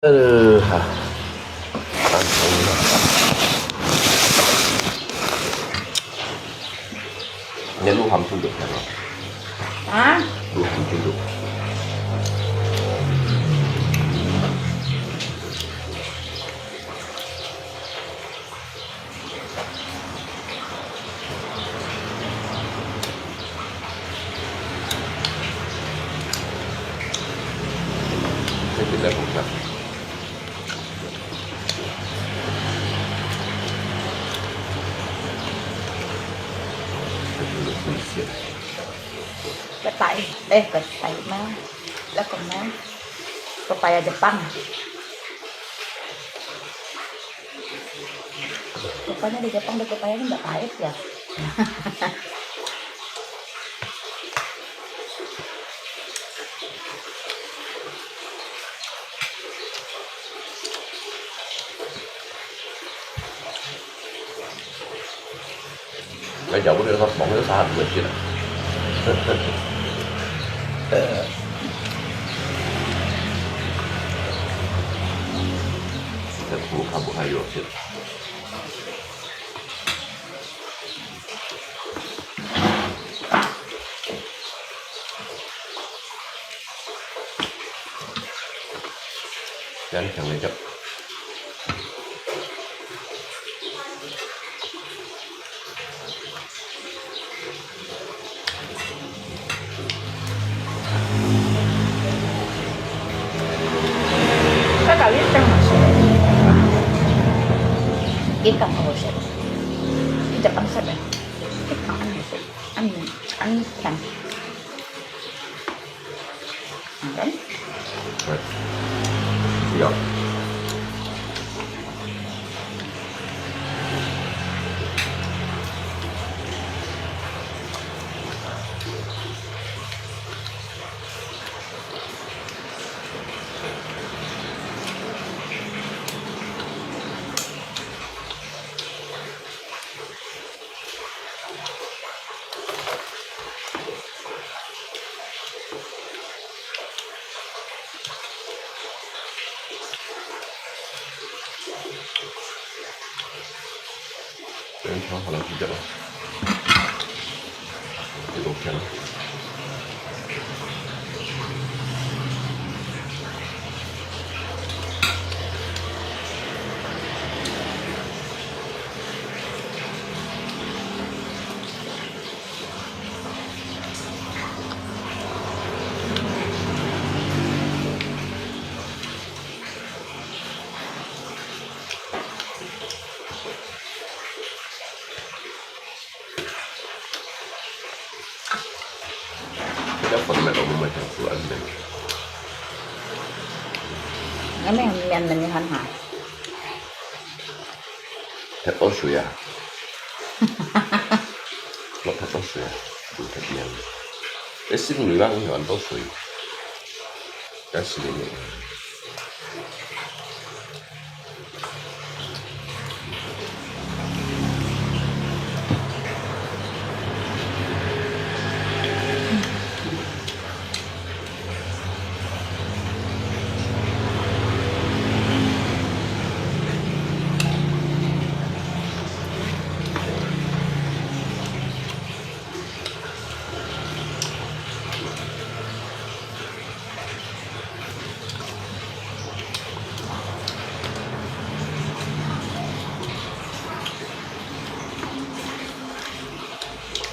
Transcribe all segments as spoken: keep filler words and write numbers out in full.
呃，哈。你鹿晗中毒忒無？啊？鹿晗中毒。 Pepaya, eh, pepaya, ma. Lah kok ma. Pepaya Jepang. Rupanya di Jepang ada pepaya ni ndak pait ya. 哎呀，我這个黃色啥都沒吃了。這苦看不看有吃。 Yan, yang ngejep. Kakak, ini tengah masuk. Ini kakak masuk. Ini Jepang siapa? Ini kakak masuk. An, an, an. Kan? Baik. Iya. 等一下，好了，就这样了。这个片了。 這粉乜都毋會像煮恁樣。恁樣麵乜你看下。忒多水啊！落忒多水啊，煮忒麵。你食米飯有恁多水，該食麵。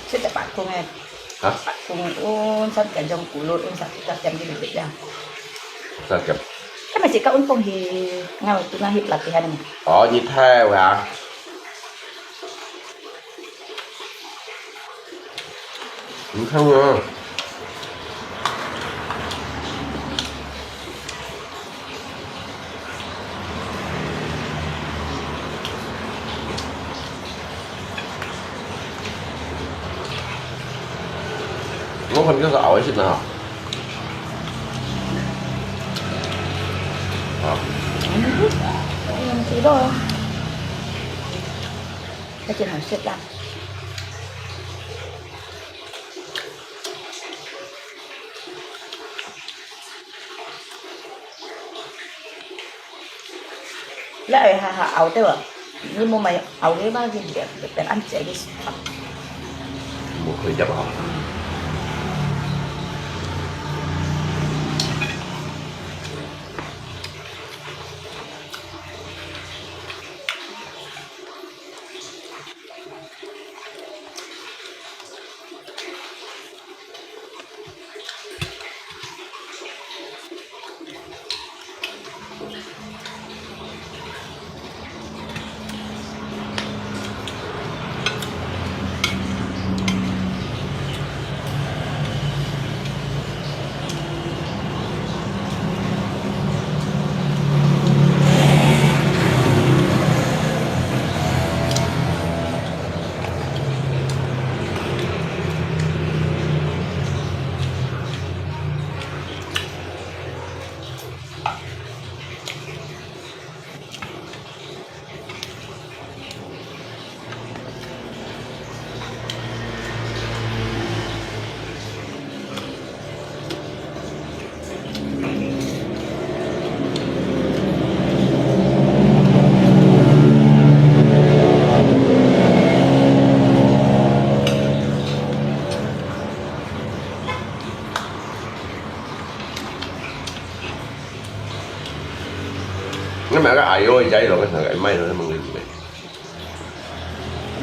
食隻八公个，哈？八公个，阮三點鐘咕嚕，阮三點鐘就食了。三點。今日是到阮講去，𠊎有對那去捌一下呢。哦，你太晚。 你看啊。我看你這是熬一些呢。啊。嗯，嗯，知道啊。那就好吃啦。你愛下下熬對無？你無買熬个嘛，你別別別恁濟个。無可以食啊。你買个ayo，你家里头个那个卖的那么贵。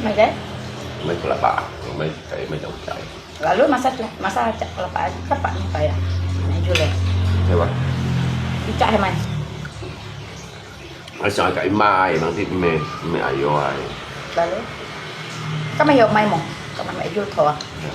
Mai kai? Mai kelapa, mai kai, mai daun kai. Lalu masa tu, masa cak kelapa, kelapa ni kaya. Mai jule. Hebat. Icak he mai. Ai, siapa kai mai, nanti mai, mai ayo ai. Lalu, kami yo mai mo, kami mai jul thua. Ya.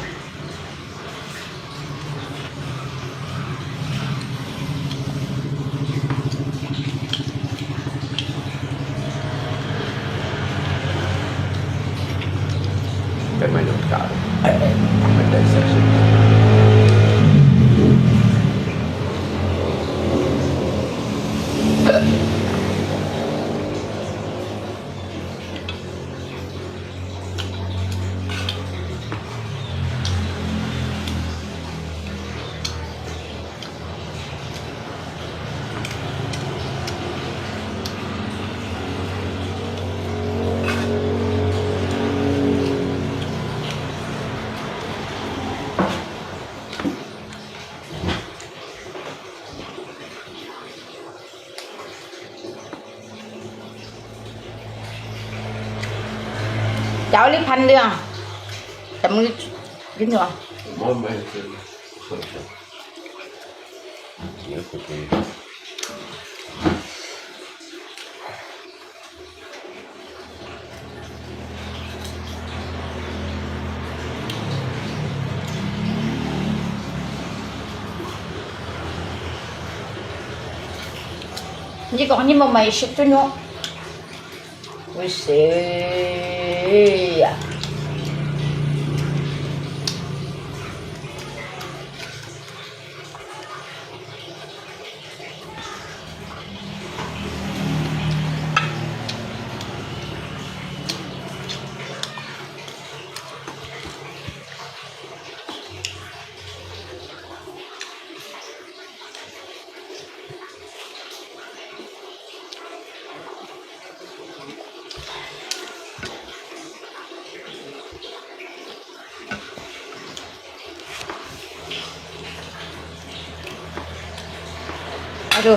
找你盘了，咱们跟着。我没事。你不可以。 你講你無買食豬肉，會死啊！Aduh.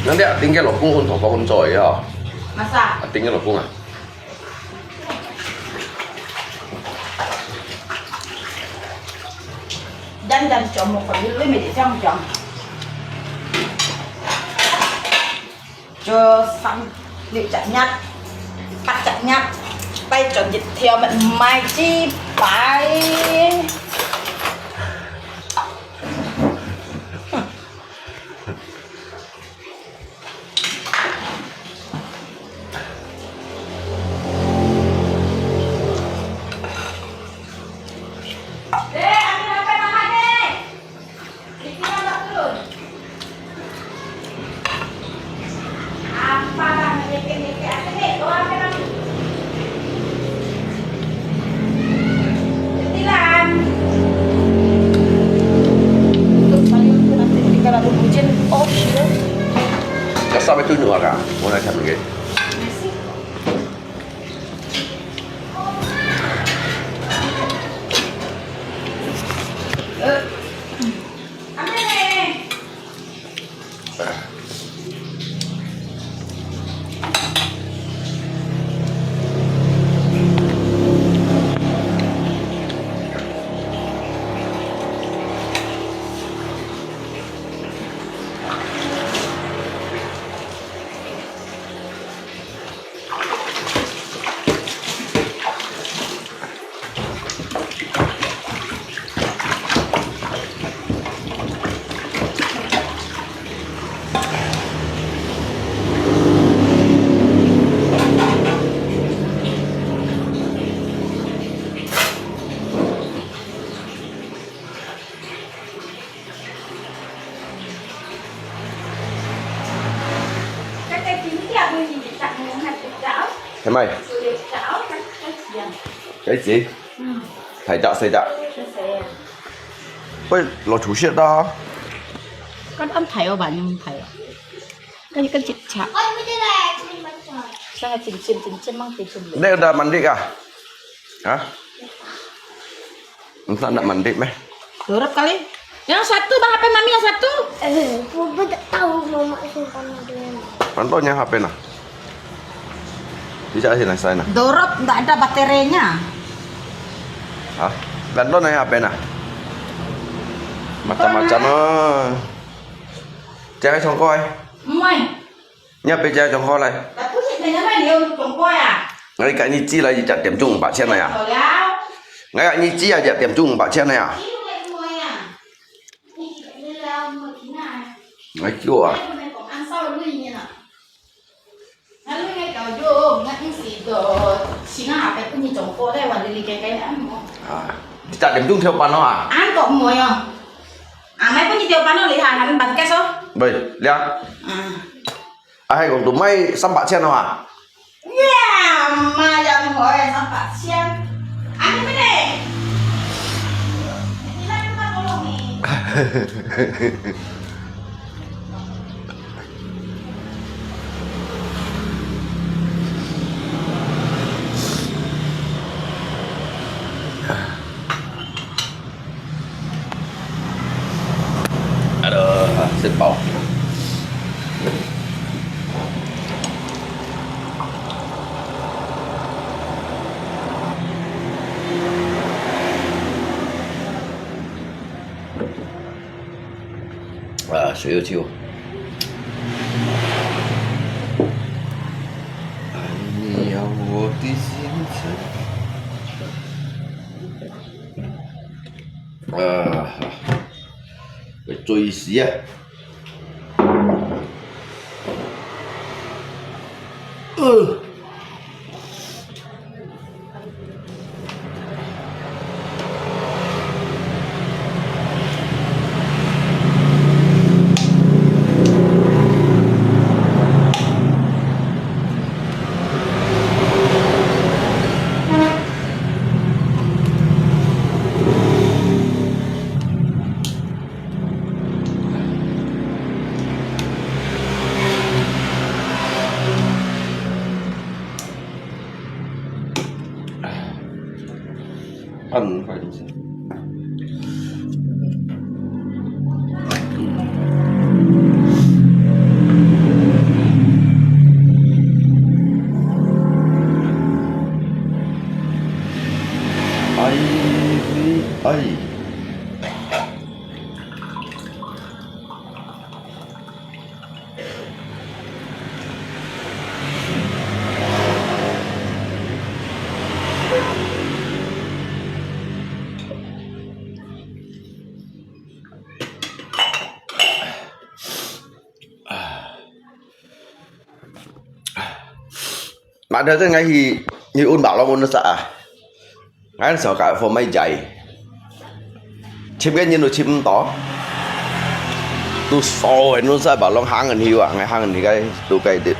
Nanti Atin个老公同頭發工做个吼。Masa？Atin个老公啊。 Dam-dam siya mo kami, limit isang jam. Cho sang, liu chak nyat, pat chak nyat, pai chon jit thiam, mai chi pai. 係咪？雞子，大隻細隻。喂，落廚師啊！該安排哦，還用排哦。跟跟切切。Saya cincin cincin mang cincin. Ini ada mandi kah? Hah? Entah nak mandi meh. Dorot kali. Yang satu, bang, H P mami yang satu. Eh, 我不知道，妈妈是干嘛的。 Contohnya H P nah. Bisa sih nah, saya nah. Dorot nggak ada baterainya. Hah? Contohnya H P nah. Macam-macam ah. Jangan songkoi. Muai. Ngiap pê chia Trung Quốc來？Ngiap日子來一隻點鐘五百千來啊！Ngiap日子啊，一隻點鐘五百千來啊！哎喲啊！Ah，一隻點鐘跳板咯啊！Ăn kok muai哦. À, mai pun đi tiểu bản nó lì hà, hẳn bản kết số. Bơi, lihat. À. À, hai kong tụi mày sắm bạc chen không à? Nhà mà dặn hỏi sắm bạc chen. Anh cái này. Đi lắm mà có lòng nè. Aduh, sếp bảo. À, 水又臭。哎呀，我的心情。 啊，醉死啊！呃。 ăn phải đúng không? Ai, ai. Mà theo tôi ngay thì như ôn bảo long ôn nó sao à? Ngan sao ka phô mai jai. Chim cái nhìn nó chim to. Tu so hên nó sai bảo long hang anh hiu à, ngay hang anh cái tu cái dit.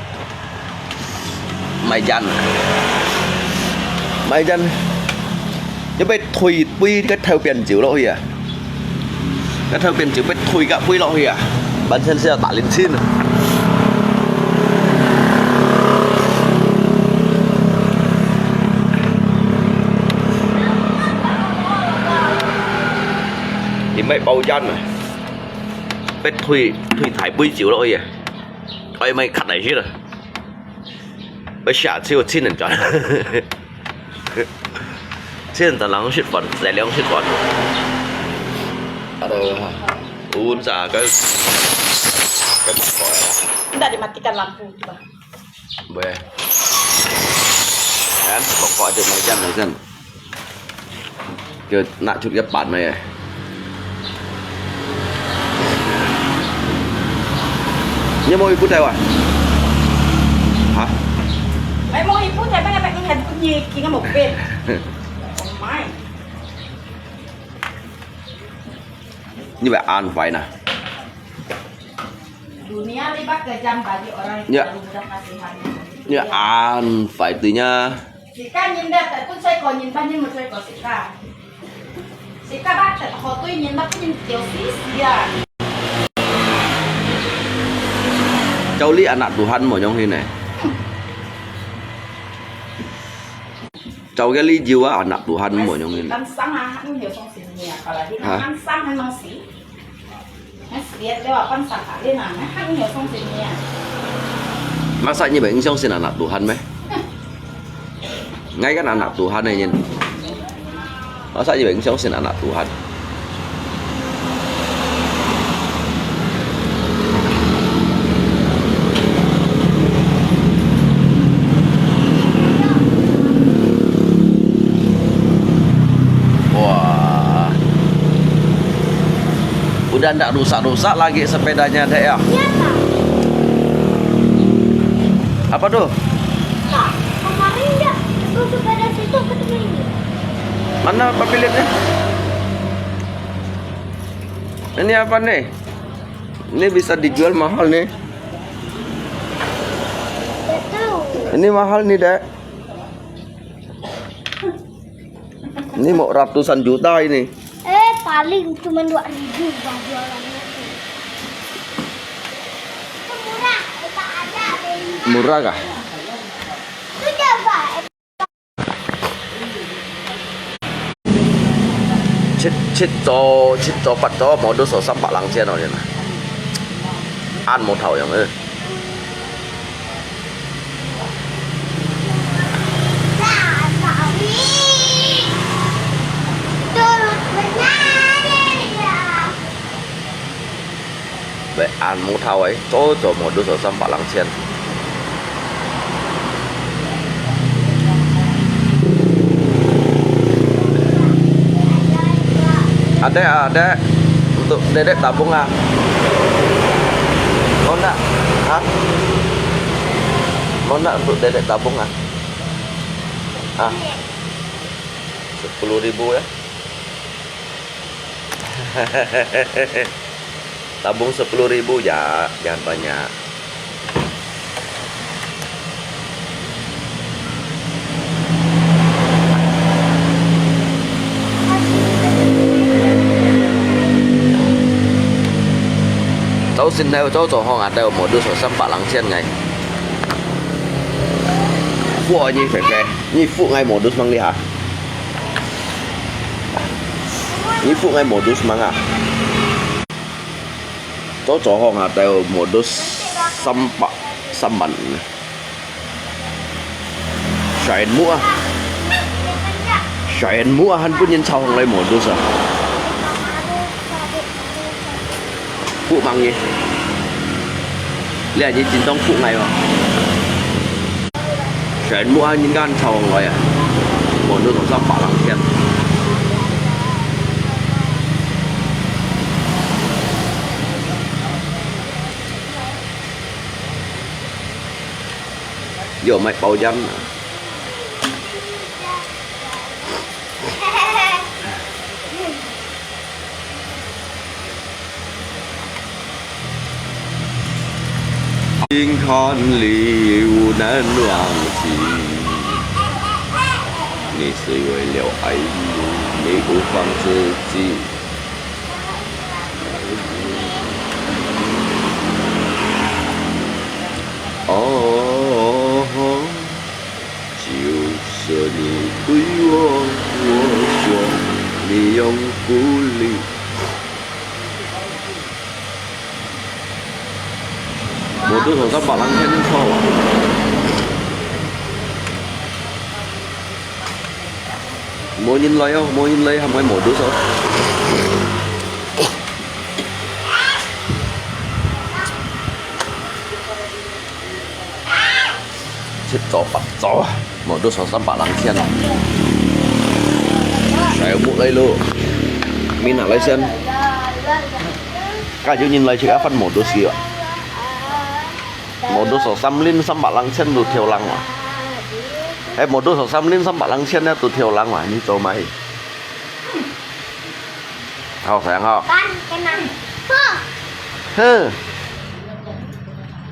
Mai jan. Mai jan. Như vậy thui bui cái theo biển chiều đó hì à. Cái theo biển chiều bết thui cả bui đó hì à. Bản thân sẽ tả lên xin. Thì mấy bao jan này. Bết thui, thui thái bui chiều đó hì à. Ôi, mày cắt này chứ rồi. Bết xả chiêu xin anh chọn. Xin anh chọn lòng shit phận, lại lòng shit phận. Aduh, uống trà cái, cái bọc khói. Nda dimatikan lampu tu, Bang. Boleh. Kan, pokok aja macam macam. Kêu nak chụp cái bản này. Nhớ mua ibu Taiwan. Hả? Mày mua ibu Taiwan là mày cũng thành cũng gì kia một bên. Oh my. Như vậy ăn phải nè. Dunia ni bak kejam bagi orang yang Ya. Terlalu mudah kasihan. 你恁壞對呀？自家人家在分水果，人家人没水果自家。自家把好对人家分人丢死死啊！照你anak Tuhan無用去呢？照个理由啊，anak Tuhan無用去呢？Kan sang ah, kan hiu song sin ni ah, kalau di kan sang kan mang si. Masa你唔相信anak Tuhan咩？Ngai kan anak Tuhan呢人。Masa你唔相信anak Tuhan？Wah. Udah ndak rusak-rusak lagi sepedanya, Dek, ya? Iya, Pak. Apa tuh? Pak, kemarin ndak itu sepeda situ ketemu ini. Mana Pak Philip nih? Ini apa nih? Ini bisa dijual mahal nih. Nggak tahu. Ini mahal nih, Dek. Ini mau ratusan juta ini. Eh, paling cuma dua ribu bah jualannya tuh. Itu murah, kita ada beli. Murah kah? Itu coba. 七，七座，七座八座，modus三百零千哦，真啊。恁無頭樣誒。 喂，恁無頭誒，做做modus三百零千。Ada, ada. Untuk dedek tabung ah. Mau ndak? Hah? Mau ndak untuk dedek tabung ah? Ah. Sepuluh ribu ya. Tabung sepuluh ribu ya, jangan banyak. Tau sin tau tau tau hong ada modus sampa langsian ngai. Fu ni fe fe, ni fu ngai modus mang li ha. Ni fu ngai modus mang ah. Tau tau hong ada modus sampa samban. Sian mu ah. Sian mu ah, han pun yin chau hong lai modus ah. Fu mang ye. Lia ye jin dong fu ngai ma. Sian mu ah, yin gan chau hong lai ah. Modus tau sampa langsian. Yo, mai pau jam. Yin khan liu nan wang si. Ni sui wei liu ai lu, ni u fang zi ji. 哦，就是你对我，我说你用不力。Modus sampa langsian yin chau ah. Mo yin lai oh, mo yin lai, ham ngai modus oh. Chit cho pak cho, modus sampa langsian. Sai muk lai lo. Min ah lai sian. Ka yu yin lai chik a fan modus ki ah. Modus samlin sampa langsian tu thiau lang ah. Eh, modus samlin sampa langsian ya tu thiau lang ah, ni cho mai. Hao, sayang hao. Kan, kenang. Huh. Huh.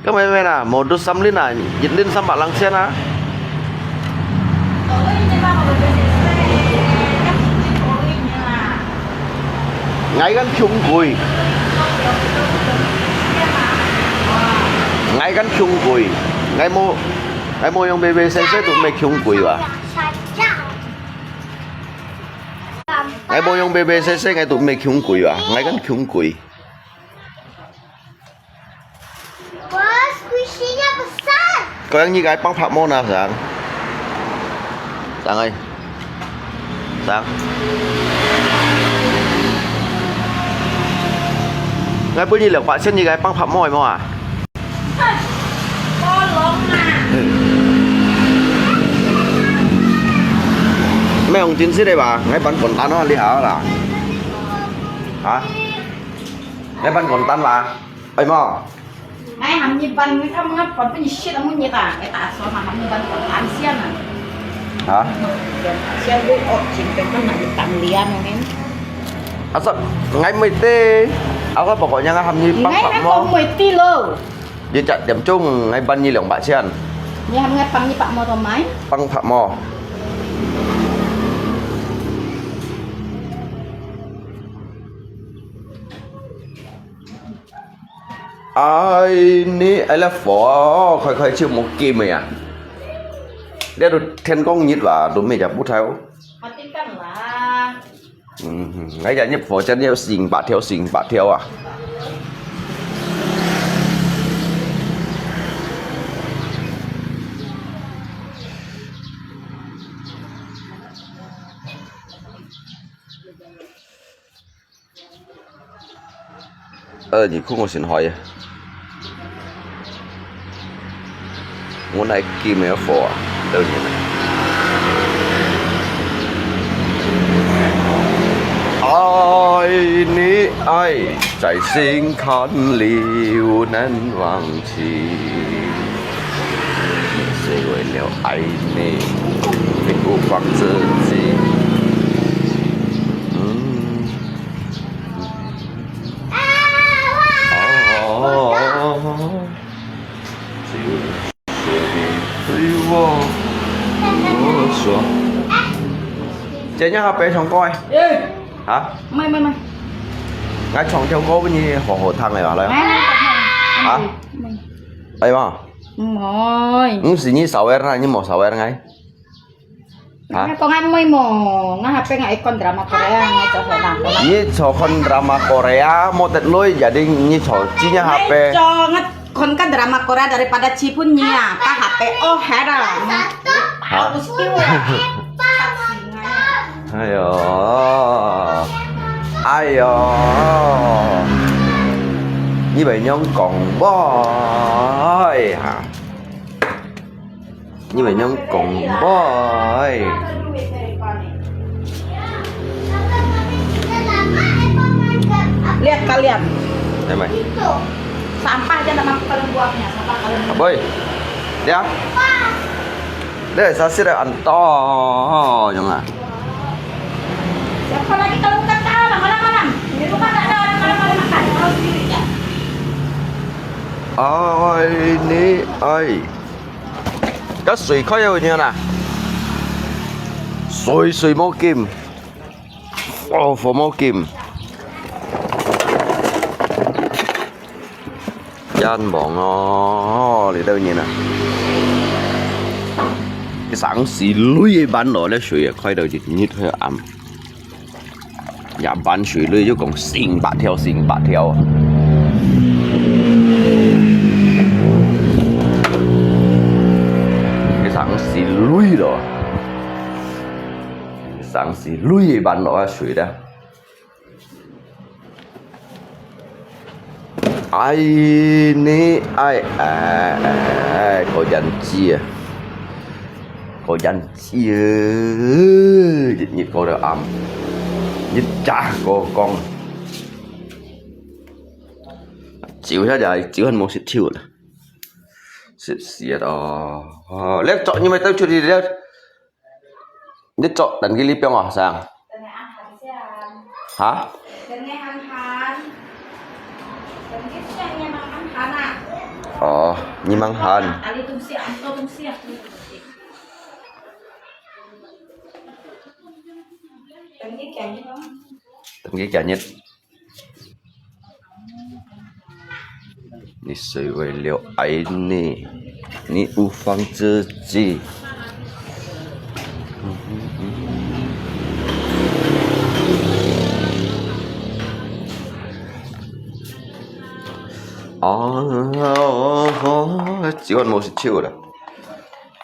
該買咩啦？Modus三輪啊，一輪三百零錢啊。𠊎kan窮鬼，𠊎kan窮鬼，𠊎無，𠊎無用白白細細都毋係窮鬼哇。𠊎無用白白細細，𠊎都毋係窮鬼哇，𠊎kan窮鬼。 Bos, kuisinya pesan. Kau yang nyi kai pang pak mo na sang. Sang ai. Sang. Ngai bui nyi liang pak sian nyi kai pang pak mo ai mo ah. Tolong ah. Mai ong jin sit deh ba, ngai ban kontan ha li ha la. Ha? Ngai ban kontan ba. Ai mo. Ngai ham nyi ban, ngai tham ngai pon pun nyi sit amun nyi ta, ngai ta so ma ham nyi ban pon tan sian ah. Hah? Sian bu ok jin pek kan nang tang lian ngen. Asa ngai mui ti. Asa pokoknya ngai ham nyi pang pak mo. Ngai ngai pon mui ti lo. Nyi chak tiam chung ngai ban nyi liang pak sian. Nyi ham ngai pang nyi pak mo to mai. Pang pak mo. Ai ni, ai la phò, khoi khoi chiu muk kim ya. Dia tu thiên光日wa, tu mei ja bu thai. Hati kan lah. Hm, ngai ja nyep phò, jan nyep sing ba thiau, sing ba thiau ah. Ơ, nyi khu ngô sìn hoi. Ngô nai kim e phò, đương nhiên. Ai ni ai, 在心坎裡難忘記。 Sui wei liao ai ni, minggu fak zeci. Hm. Oh, oh, oh, oh. Sui wei, sui wei. Oh, sua. Jenny ha pei chong koi. Hah? Mai, mai, mai. Ngai chong thiau kô bun nyi hò hò thang lai ba lai. Mai, mai, mai. Hah? Mai. Ai ba? Moi. Hm, si nyi sawer na, nyi mo sawer ngai. Hah? Ngai kong ngai moi mo, ngai hape ngai ikon drama Korea, ngai cho hò nang. Nyi cho kon drama Korea, mo tet lui, jadi nyi cho, chi nya hape. Ngai cho ngat kon kan drama Korea daripada chi pun nyi ah, ka hape oh hera. Hah? Harus kiu ya. Saksi ngai. Ai yo. Ai yo. Nyi bai nyong kong boi ha. Nyi bai nyong kong boi. Lihat kalian. Nai mai. Sampah aja nama kalian buangnya, sampah kalian. Boi. Lihat. Deh, sasit deh anto, nyong ah. Siapa lagi kalau kata malam-malam? Di rumah tak ada orang malam-malam makan, kalau sendiri ya. Ai ni ai. Ka sui koi yau nyan ah. Sui sui mo kim. Phò phò mo kim. Yan bong oh, li dau nyin ah. Cái sáng xì lui ban lo le sui koi dau jit nyit hơi am. Ya ban sui lui yau kong sing ba thiau sing ba thiau. Cái sáng xì lui lo. Cái sáng xì lui ban lo sui da. Ai ni ai ai ai, có dàn chia. Có dàn chia. Nhiệt nhiệt có được ấm. Nhiệt chả có con. Chịu hết rồi, chịu hơn một xịt chịu rồi. Xịt xịt đó. Lép chọn như mày tao chịu đi lép. Nyi chok tan ki li piong oh sang. Hah? Tan ki siang nyi mang an han ah. 哦，你吂閒。打理东西啊，做东西啊。等佢幾日咯。等佢幾日。你是為了愛你，你無放自己。 啊，這碗無食手了。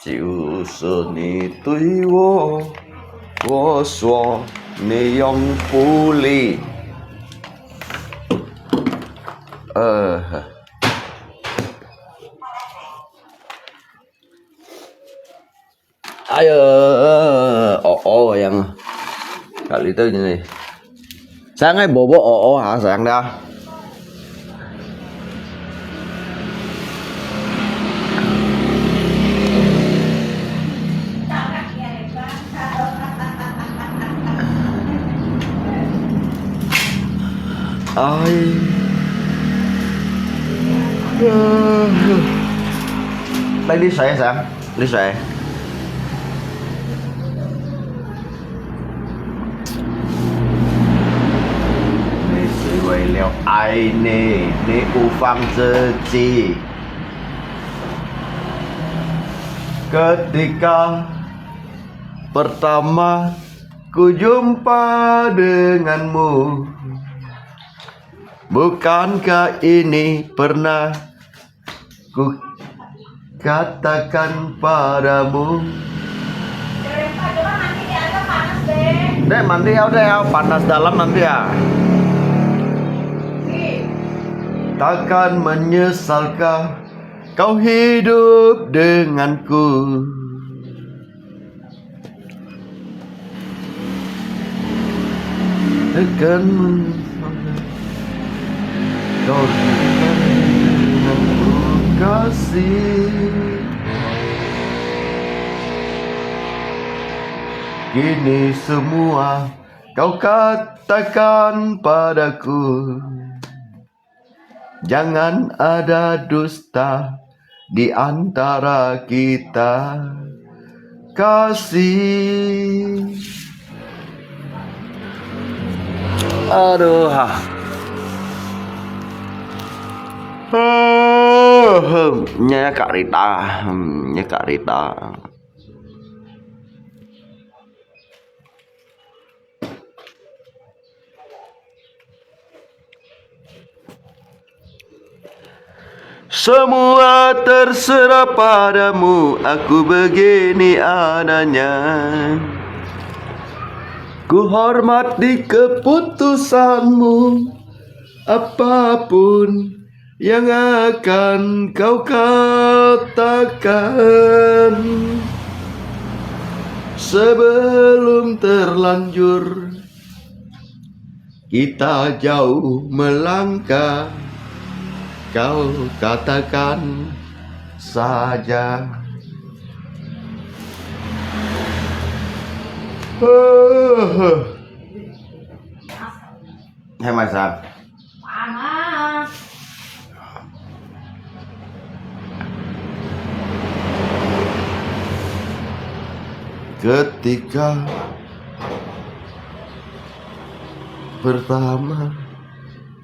就算你對我，我說你永不離。呃。 哎呀，哦哦个樣啊。Kat裡肚呢。Sayang ai, bobo oh oh ha, sayang dah. Ai. Đây đi xoay sao? Đi xoay. Ni si wei liao ai ni, ni ufang zeci. Ketika pertama ku jumpa denganmu, bukankah ini pernah ku katakan padamu? Dek, mandi au, dek au, panas dalam nanti ah. Takkan menyesalkah kau hidup denganku? Tekan kau kasih. Kini semua kau katakan padaku. Jangan ada dusta di antara kita. Kasih. Aduh, ha. Huh, huh, nya karita, hmm, nya karita. Semua terserah padamu, aku begini adanya. Ku hormati keputusanmu, apapun yang akan kau katakan. Sebelum terlanjur kita jauh melangkah, kau katakan saja. Hai mai sa. Ketika pertama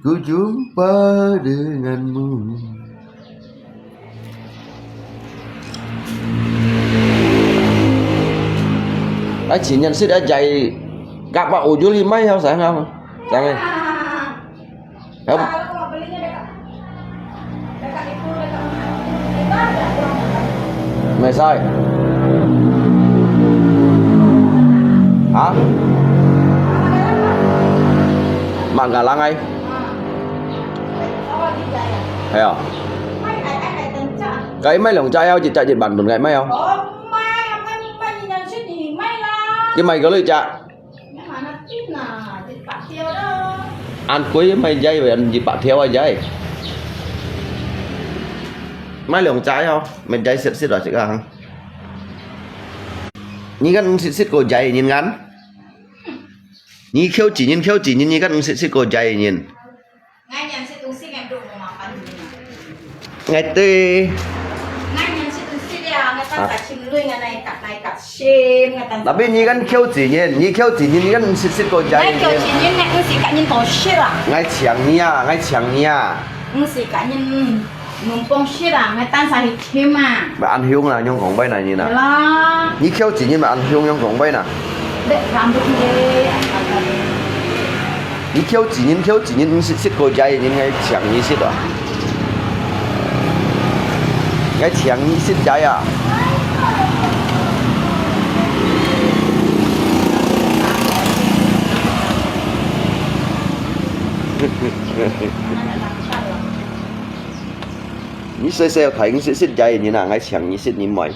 ku jumpa denganmu. Ai, 情人節啊，就係甲啊，ujul himai hao sayang hao. Sayang eh. Hao. Mesai. Ha? Manggalang ai. Hay ah. Kau mai liang jai au, jit jit ban tun kau mai au. Kau mai, kau mai, mai ni nyan sini, mai lah. Kau mai kau lui jak. An kuai mai jai, an jit pak thiau jai. Mai liang jai au, mai jai sit sit lah cik ang. Ni kan sit sit kau jai nyin kan? Ni khiau ci nyin, khiau ci nyin, ni kan sit sit kau jai nyin. Ngai nyan sit tung sit ngai duk mau makan nyin. ，𠊎對。𠊎人識都識了，𠊎當下尋鐳，𠊎哪會甲，哪會甲心，𠊎當下。Tapi你kan kiau cinin，你kiau cinin，你kan識識過jai。𠊎kiau cinin，𠊎毋係甲人多識啊。𠊎請你啊，𠊎請你啊。毋係甲人，嗯，弄東西啦，𠊎當下去尋啊。Ba ăn hiung lah，用廣東話來呢啦。係啦。你kiau cinin ba ăn hiung，用廣東話啦。 你kiau cinin，kiau cinin，毋識識過jai，人愛請你食啊。愛請你食jai啊。你細細个大人識識jai人啊，愛請你食人毋愛。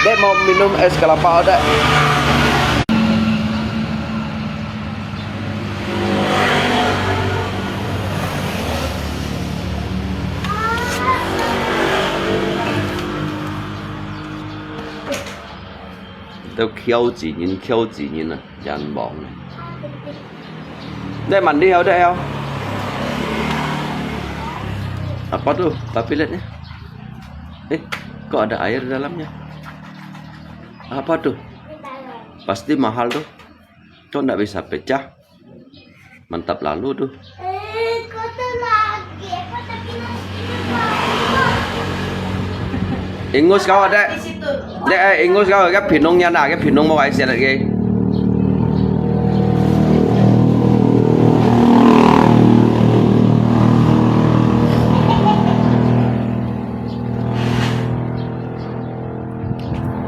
Dek, mau minum es kelapa, Dek? Tau kiau cinin，kiau cinin啊，冤枉啊！Dek, mandi hau, Dek hau. Apa tu? Papi lihat ni. Eh, kok ada air dalamnya? Apa tu? Pasti mahal tu. Kok ndak bisa pecah? Mantap lalu tu. Eh, kotor lagi. Apa tapi nasi ini kotor? Ingus kau, Dek. Dek, eh, ingus kau, ke pinung nya na, ke pinung mau ai siat ke.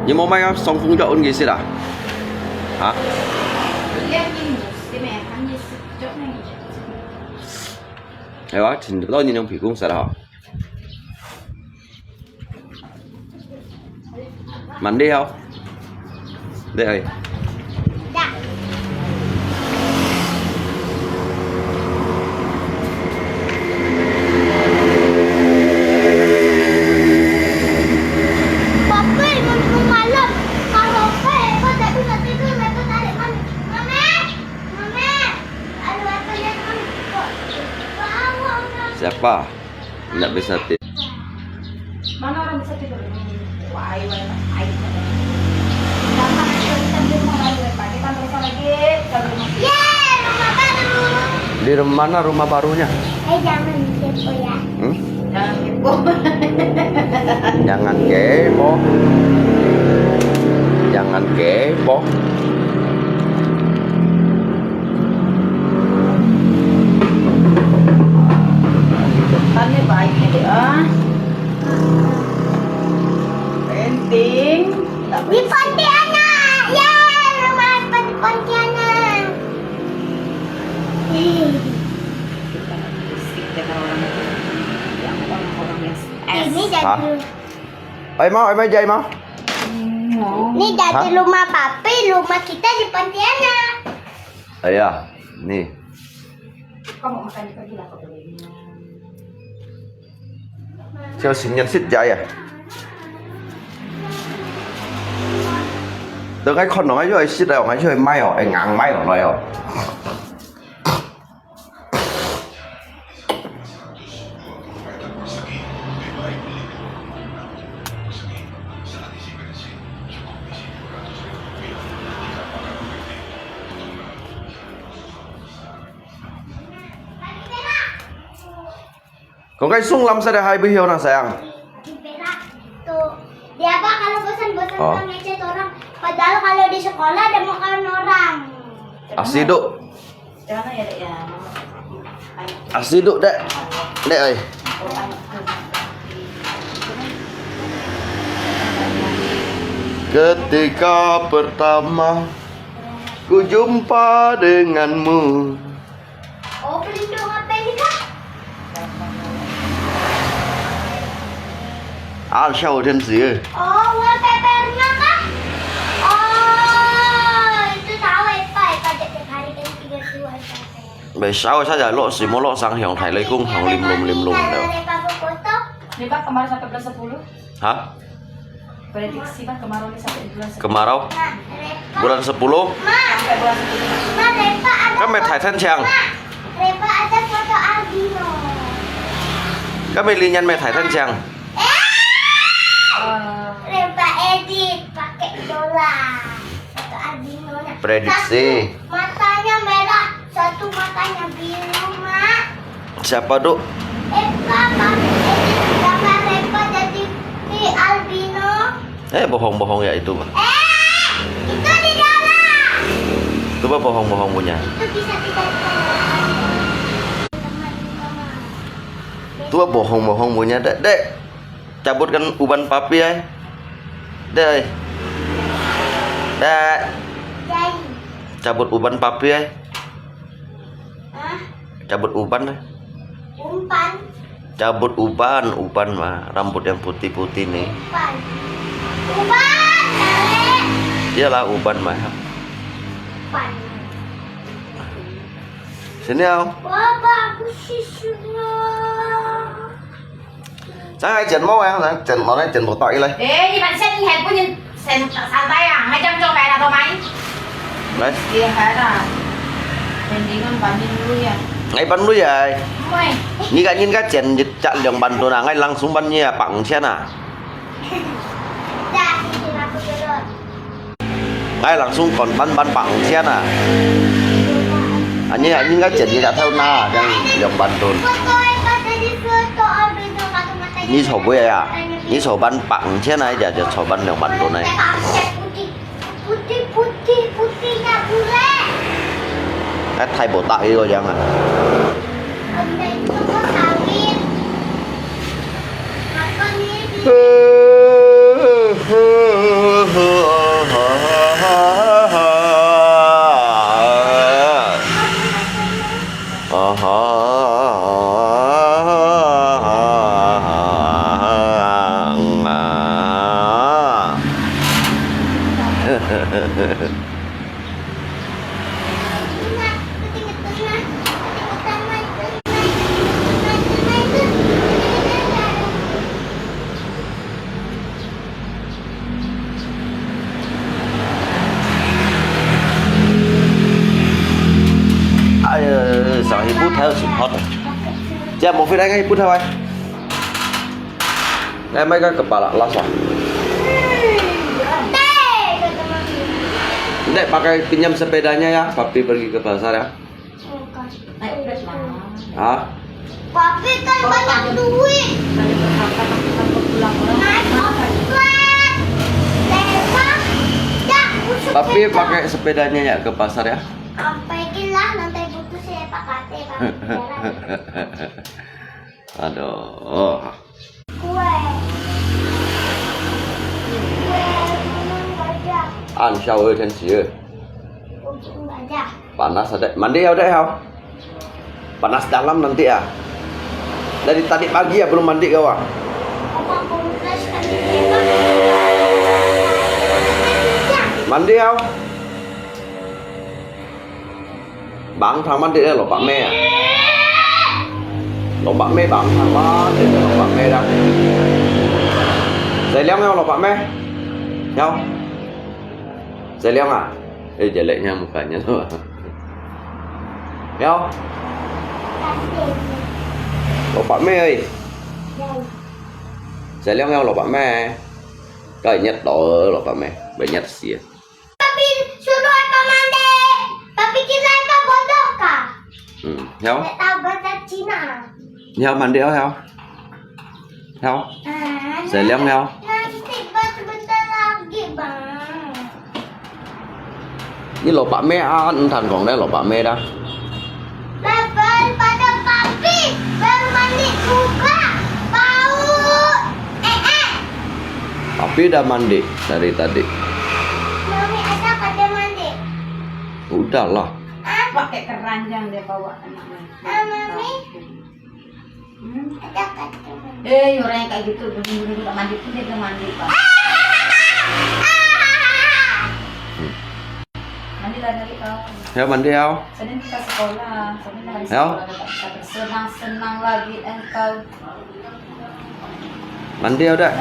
Ni mau mai song fung jok un ki sit ah? Ha? Ayo, chin to ni nong pi kung sa ho. Mandi hau. Dek ai. Papa, mau malam. Kalau apa, Eva tak bisa tidur, Eva tarik mami. Mami, Mami, ada apa yang Mami? Siapa? Nggak bisa tidur. Mana orang bisa tidur? Wah, ayo, ayo, ayo. Gampang, kita di rumah baru, Pak. Kita nggak usah lagi, kita di rumah. Yeay, rumah baru. Di mana rumah barunya? Eh, jangan kepo ya. Hmm? Jangan kepo. Jangan kepo. Jangan kepo. Depannya baik ya, Dek, ah. Penting. Di Pontianak. Yeay, rumah di Pontianak. Kita lagi stick dengan orang yang orang-orang yang stres. Ini jadi. Hah? Ai mau, ai mai jai mau? Ini jadi rumah Papi, rumah kita di Pontianak. Ayah, ni. Kamu makan di pagi lah kau beli. Siau sin nyan sit jai ah. Tơ ngai khon nong ai yoi sit ai, ngai yoi mai oh, ai ngang mai oh, noi oh. Kau kai sung lam sa de hai bihyo na sayang. Di berak. Tuh. Dia apa kalau bosan-bosan suka ngechat orang? Padahal kalau di sekolah ada makan orang. Asi tu. Jangan ya, Dek, ya. Asi tu, Dek. Dek ai. Ketika pertama ku jumpa denganmu. Oh, pelindung apa ini, Kak? Ah, siapa dia sih? Oh, wallpapernya, Kak? Oh, itu tahu, Epa, Epa tiap hari kan tiga puluh wallpaper. Besar saja lo, semua lo sang hiong thai lei kung hong lim lum lim lum. Kalau Epa foto? Ini, Pak, kemarin sampai bulan sepuluh. Hah? Prediksi, Pak, kemarau ini sampai bulan sepuluh. Kemarau? Bulan sepuluh? Ma, Repa ada. Kan may thai than chiang. Ma, Repa ada foto Kami linyan may thai than chang. Lupa edit pakai dolar. Satu albinonya. Prediksi. Satu matanya merah, satu matanya biru, Mak. Siapa tu? Eva pakai edit gambar Eva jadi si albino. Eh, bohong-bohong ya itu mah. Eh, itu di dalam. Itu mah bohong-bohong punya. Itu bisa tidak dikatakan. Tua bohong-bohong punya, Dek. Dek, cabutkan uban papi ai. Dek. Dek. Cabut uban papi ai. Hah? Cabut uban ai. Umpan. Cabut uban, uban mah. Rambut yang putih-putih nih. Uban. Uban, Dek. Iyalah, uban mah. Uban. Sini, au. Baba, aku sisirnya. Sang ai chén mô yang, sang chén mô nai chén bô tak ilai. Eh, 你把線你還不能先上台啊？還這樣做白了都買？來。也還啦，肯定kan banding dulu ya. Ngai pan lui ai. Mai. Ni ka nyin ka chén chak 兩萬 ton à, ngai langsung ban nyi à, 百五千 à. Ngai langsung kon ban ban 百五千 à. Anyi anyi ngai chén nyi ka thâu na, yang 兩萬 ton. Nyi chó bui à? Nyi chó ban 百五千 à, ya ya chó ban 兩萬 ton à. Putih, putih, putihnya bule. Ngai thai bô tak iko yang à. Ai ya, sang ibu thai sung hot. Jia mo fit ai ngai ibu thai wai. Ngai mai ka kepala las ah. Dek, pakai pinjam sepedanya ya, papi pergi ke pasar ya. Hah? Papi kan banyak duit. Naik angkot. Lepas, dah, aku sepeda. Papi pakai sepedanya ya ke pasar ya. Sampai gila nanti putus ya, Pak Kate, Pak. Aduh. Kue. Kue gunung gajah. An, 下雨天气了。Ujung gajah. Panas ada. Mandi ya udah ya. Panas dalam nanti ya. Dari tadi pagi ya belum mandi kau ah. Apa kompres kan? Mandi ya. Bang thang mandi deh, lok pak me ah. Lok pak me bang thang mandi deh, lok pak me dah. Sai liang ya, lok pak me. Ya. Sai liang ah. Eh, jeleknya mukanya tu. Ya. Lok pak me ơi. Sai liang ya, lok pak me. Kau ingat toh, lok pak me. Banyak sih. Papi suruh apa mandi? Papi kira apa bodoh kah? Hmm, ya. Tak tahu bahasa Cina. Ya, mandi ya, ya. Ya. Ah, sai liang ya. Nanti sebentar lagi, Bang. Ni lok pak me ah, entah kong deh lok pak me dah. Lepas pada papi baru mandi juga. Bau. Eh, eh. Papi dah mandi dari tadi. Mami ada pada mandi. Udahlah. Ah. Pakai keranjang dia bawa anaknya. Ah, Mami. Hmm? Ada pada mandi. Eh, orang yang kayak gitu, dulu-dulu tak mandi pun dia mandi, Pak. Ah. Mandi lah dari kau. Ya, mandi ya. Senin kita sekolah, Senin hari sekolah, tak bisa bersenang-senang lagi engkau. Mandi ya udah.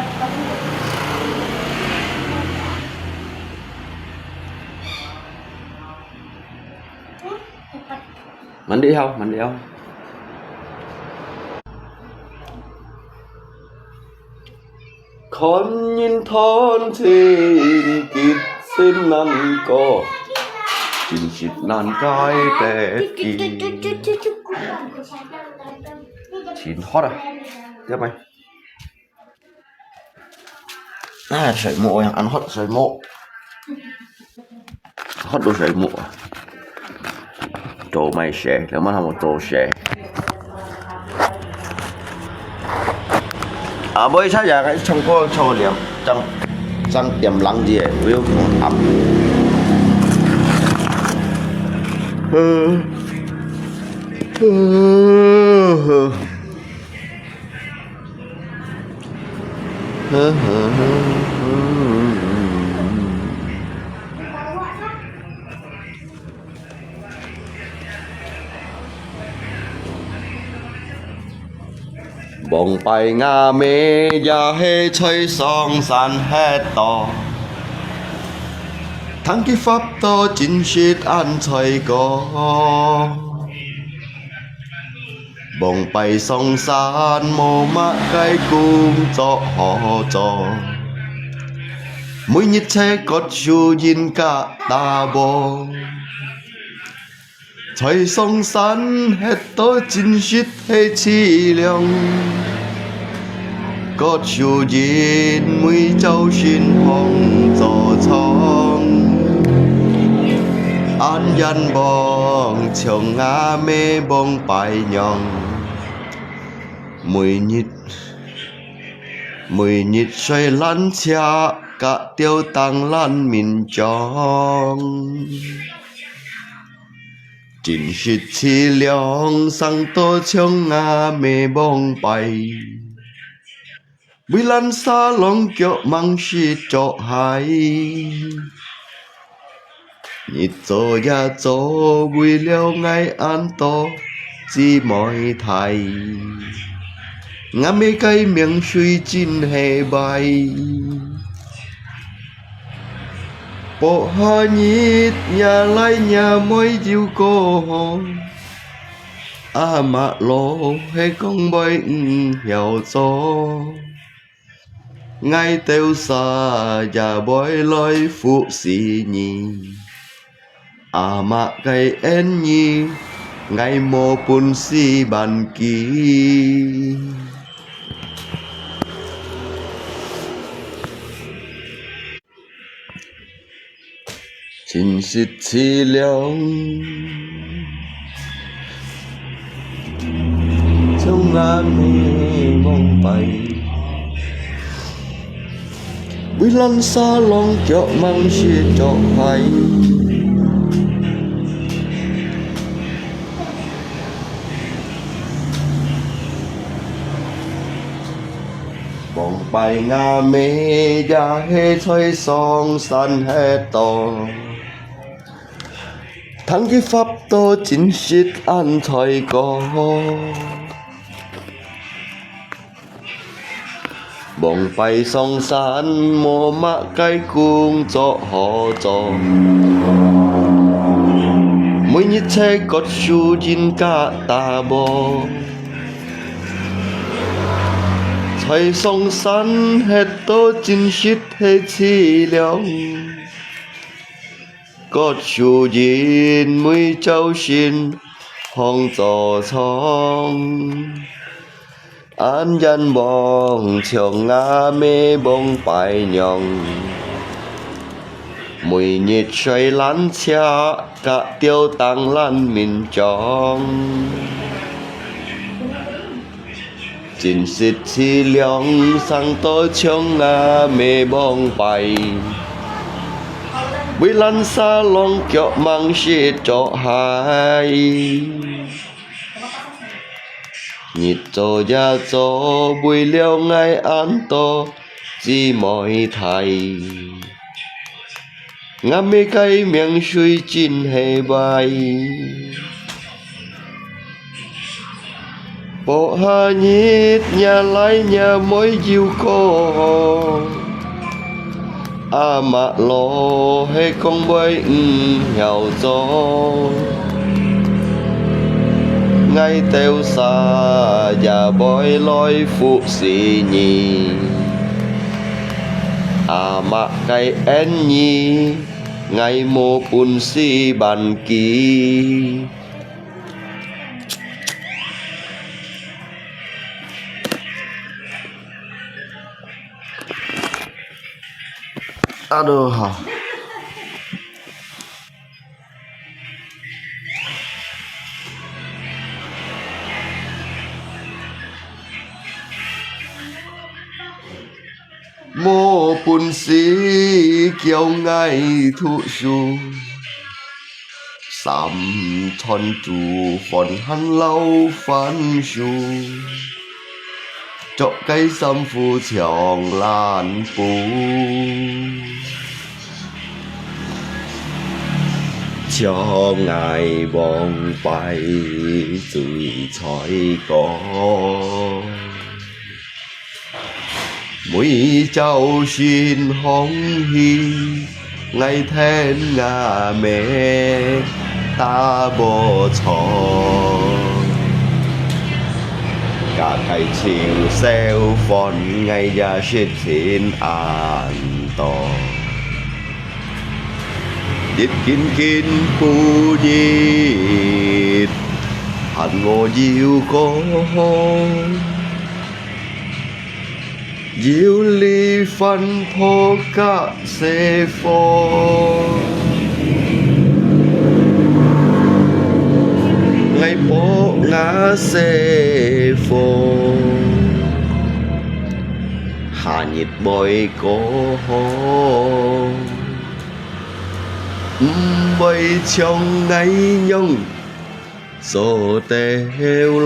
Mandi ya, mandi ya. 看人談情，結情難過，真實難解別離。真渴啊，點啊？啊，睡目啊，恁渴睡目。 渴到睡目啊。做麼个事？你問下我做事。啊，無，佢也唱歌唱了，正，正點冷啲，我又暗。往擺吾姆也係在上山歇到，聽佢發到真實恁在講。 往擺上山無麼个工作好做，每日在割樹仁佮打禾。在上山歇到真實係淒涼。 割樹仁每朝晨䟘早床，恁仰望像吾姆往擺樣，每日，每日睡爛車，佮吊凳爛眠床。 真實淒涼，生到像吾姆往擺，為懶沙浪腳吂識著鞋。日做夜做，為了𠊎恁多姊妹弟，吾姆个命水真係壞。 薄下日，若倈若妹又過好，阿嬤老係講會毋曉做。𠊎兜儕也會來服侍你，阿嬤个恩義，𠊎無本事還佢。 真實淒涼，像吾姆往擺，為懶沙浪腳吂識著鞋。 往擺吾姆也係在上山歇到，聽佢發到真實恁在講。往擺上山無麼个工作好做，每日在割樹仁佮打禾。 在上山歇到真實係淒涼，割樹仁每朝晨䟘早床，恁仰望像吾姆往擺樣，每日睡懶車， 佮吊凳懶眠床。真實淒涼，生到像吾姆往擺，為懶沙浪腳吂識著鞋。日做夜做，為了𠊎恁多姊妹弟。 吾姆个命水真係壞。薄下日，若倈若妹又過好，阿嬤老係講會毋曉做。𠊎兜儕也會來服侍你。阿媽个恩義，𠊎無本事還佢。啊，都好。 無本事教𠊎讀書，三餐煮飯還摎番薯，著个衫褲像爛布，像𠊎往擺醉菜乾。 每朝晨䟘起，𠊎跈吾姆打啵菜。該个清燒飯，𠊎也食盡恁多。一斤斤補日，還無油膏。 油裡翻泡甲細火，𠊎幫吾細火，下日會過好，毋會像𠊎樣 做得了。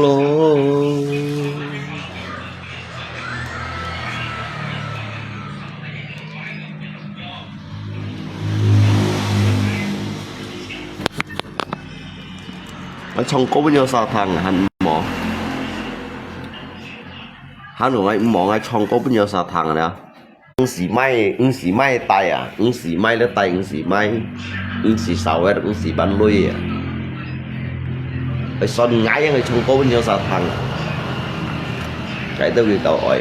𠊎唱歌分你儕聽還毋好？還有𠊎毋好，𠊎唱歌分你儕聽了。 毋使買，毋使買帶啊，毋使買了帶，毋使買，毋使少个，毋使半鐳啊。會算𠊎樣个唱歌分你儕聽啊，該兜佢都愛。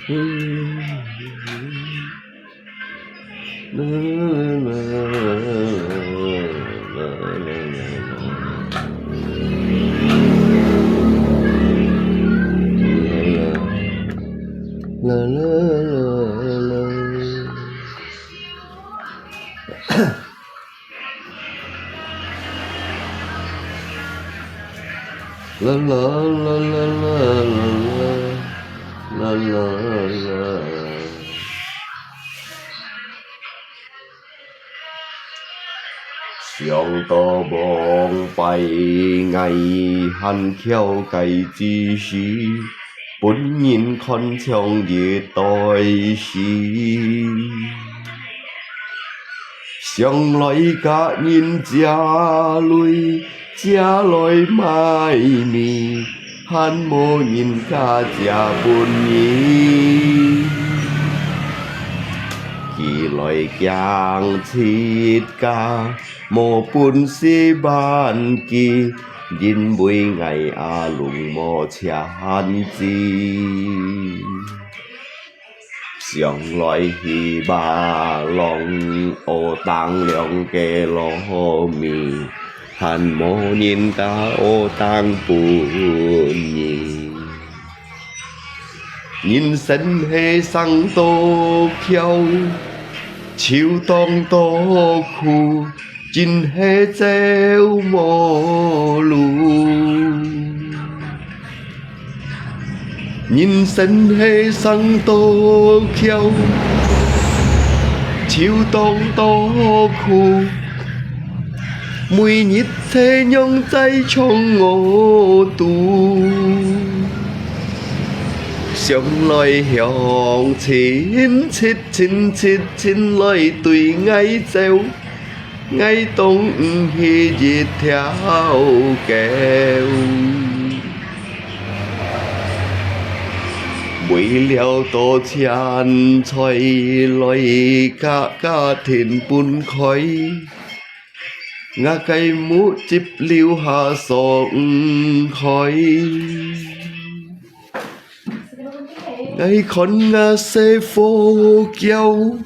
嗯。 想到往擺𠊎還蹺个志士，分人看像一代詩。想來甲人借鐳，借來買米， 還無人家借分你。佢來驚自家無本事還佢，因為𠊎阿龍無錢支。 想來去馬浪，屙當兩个糯米，還無人家屙當分你。人生係生到蹺，就當到苦， 真係走無路。人生係生到蹺，就當到苦，每日在仰在唱我肚。想來鄉親切親切親來對𠊎走， 𠊎當毋起一條狗。為了多錢財來甲家庭分開，吾个目汁流下爽快。𠊎看吾細火筊，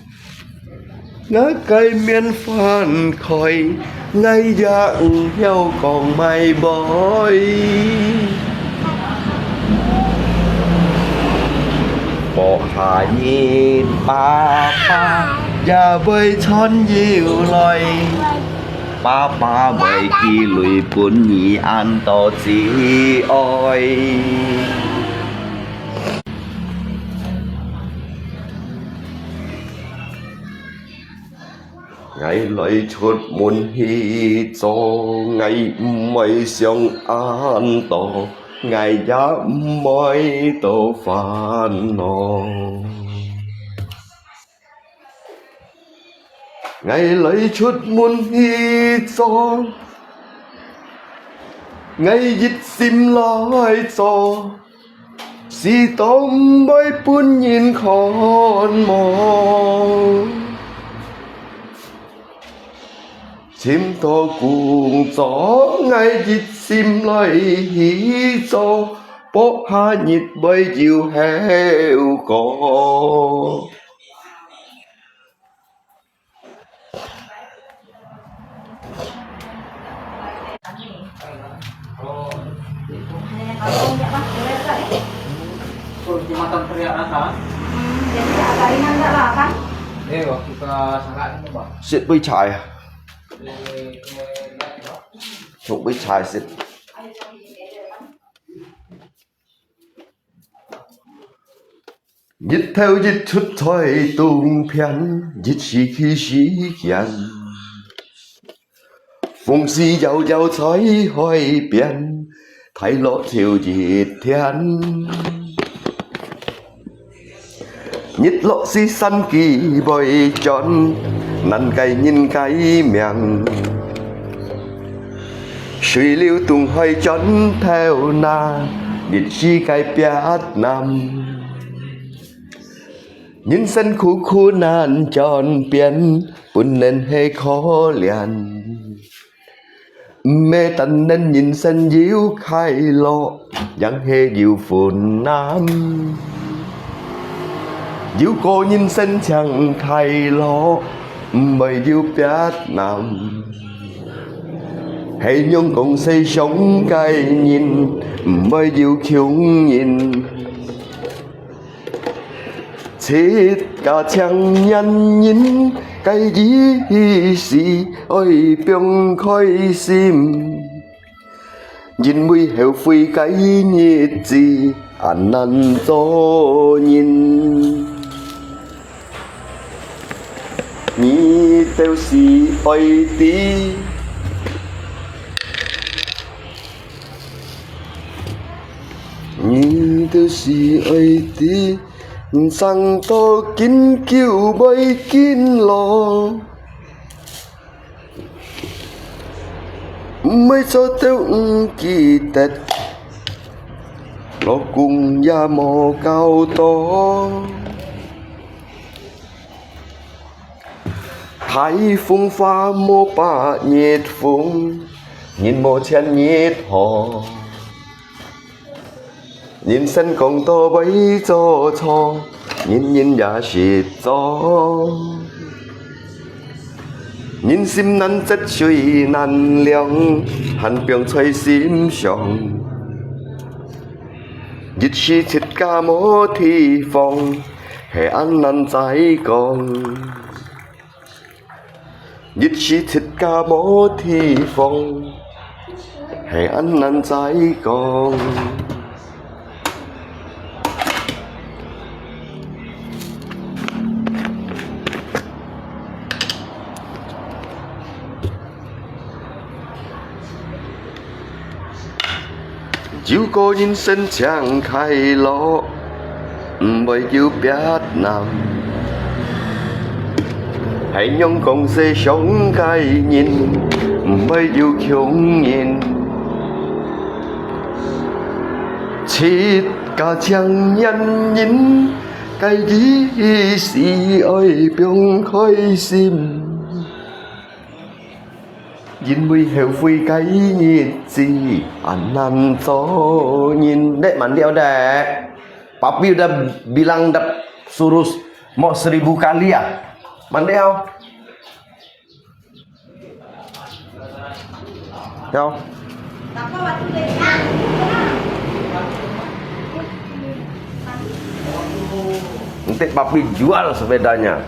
吾个面翻開，𠊎也毋曉講麼話。 薄下日，爸爸也會傳油來，爸爸會寄鐳分你恁多子哀。𠊎來出門去做，𠊎毋會想恁多， 𠊎也毋會多煩惱。𠊎來出門去做，𠊎一心來做，事都毋會分人看無。 尋到工作，𠊎一心來去做，薄下日會有後果。Sip杯茶啊！ Chụp杯茶食。日頭一出在東片，日時去時間。風勢搖搖在海邊，大落就一天。 日落西山佢會轉，難解人个命。水流東海轉頭那，日時个別南。人生苦苦難轉變，本來係可憐。 毋係單單人生有快樂，也係有困難。有過人生正快樂，毋會有別難。係仰講世上个人，毋會有窮人。 自家青年人个意思愛放開心，因為後悔个日子恁難做人。你兜係愛知，你兜係愛知。 生到今久會見老，毋會做到毋記得，老公也無教導。大風化無百日風，人無千日好。 人生講到會做錯，人人也識做。人心難測水難量，還放在心上。一時自家無提防，係恁難再講。 一時自家無提防，係恁難再講。 有過人生正快樂，毋會有別難。係仰講世上个人，毋會有窮人。自家青年人，个意思愛放開心。 因為後悔个日子，恁難做人。你慢了咧， Api udah bilang dah suruh mau seribu kali ah. Mandai hau. Hau. Nanti papi jual sepedanya.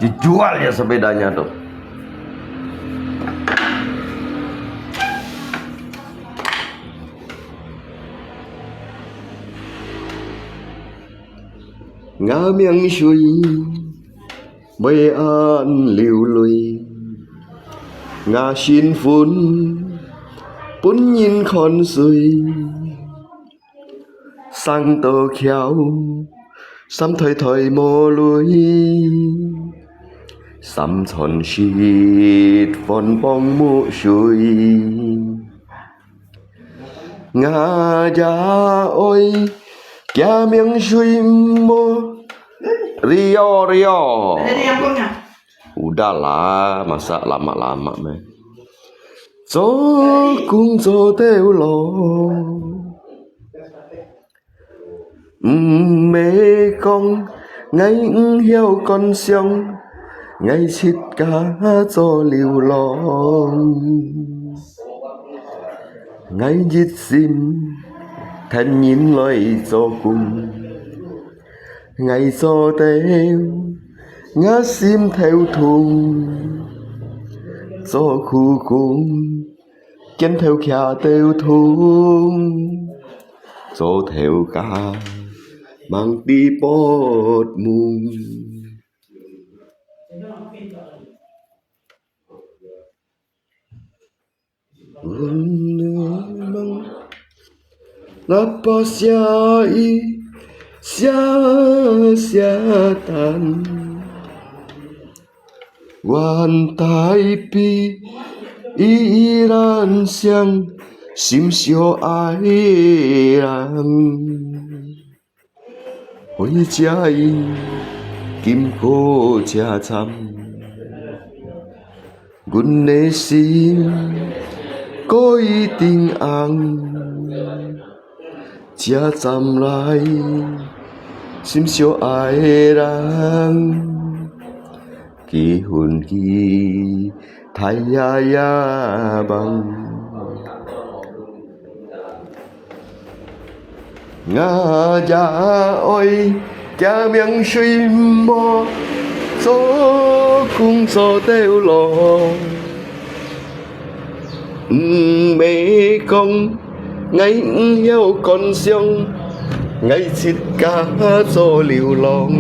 Dijual ya sepedanya tu. Ngà miang sui, mui an liu lui. Ngà sin phun, pun yin khon sui. Sang tô khiau, sam thoi thoi mo lui. Sam chon sit, phon pong mu sui. Ngà ya oi, kia miang sui mo. Rio, Rio. Udahlah, masa lama-lama meh. Cho kung cho têu lo. Mê kong, ngài hiao con siang, ngài chit ka cho liu lòng. Ngài yit sim, then yin lòi cho kung. Ngài cho têu, ngà sim thêu thùng. Cho khu kung, kiên thêu khia têu thùng. Cho thêu ka, mang ti pot mùng. Napa sia i, sia, sia tan. Wan tai pi, i, i ran siang, sim sio ai ran. Hui chia i, kim ko chia cham. Gun ne sim, ko i ting ang. Chia cham lai, sim sio ai rang. Ki hun ki, thai ya ya bang. Ngà ya oi, kia miang sui mo, cho kung cho têu lo. Mê kong, ngài hiao con siang, ngài chit ka cho liu lòng.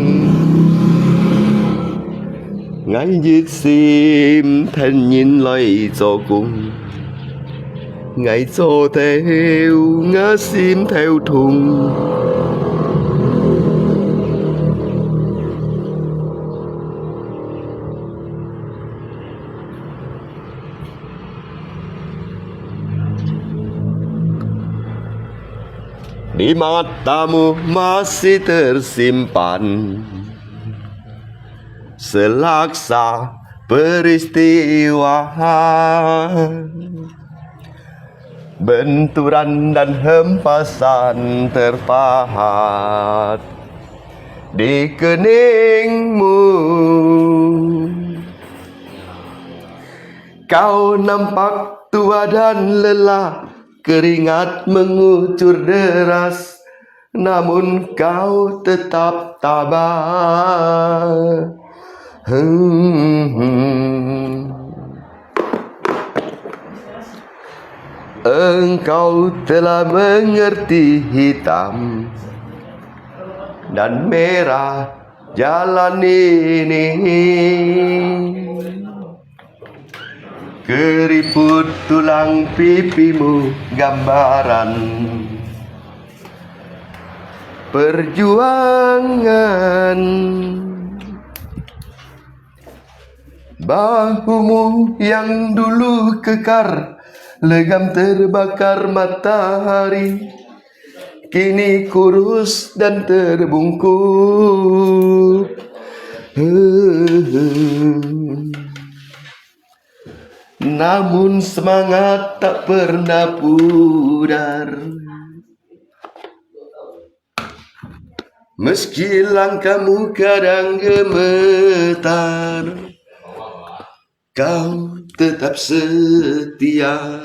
Ngài yit sim then yin lòi cho kung. Ngài cho têu, ngà sim thêu thùng. Di matamu masih tersimpan selaksa peristiwa, benturan dan hempasan terpahat di keningmu. Kau nampak tua dan lelah, keringat mengucur deras, namun kau tetap tabah. Hmm. Engkau telah mengerti hitam dan merah jalan ini. Keriput tulang pipimu gambaran perjuangan. Bahumu yang dulu kekar, legam terbakar matahari, kini kurus dan terbungkuk. Namun semangat tak pernah pudar. Meski langkahmu kadang gemetar, kau tetap setia.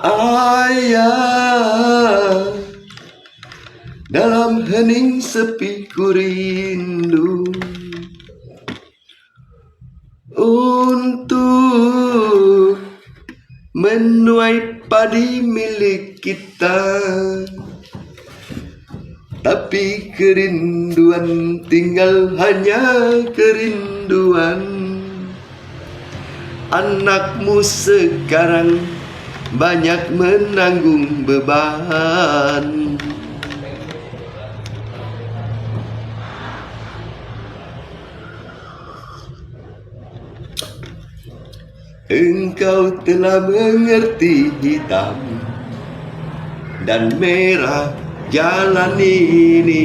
Ayah, dalam hening sepi ku rindu untuk menuai padi milik kita. Tapi kerinduan tinggal hanya kerinduan. Anakmu sekarang banyak menanggung beban. Engkau telah mengerti hitam dan merah jalan ini.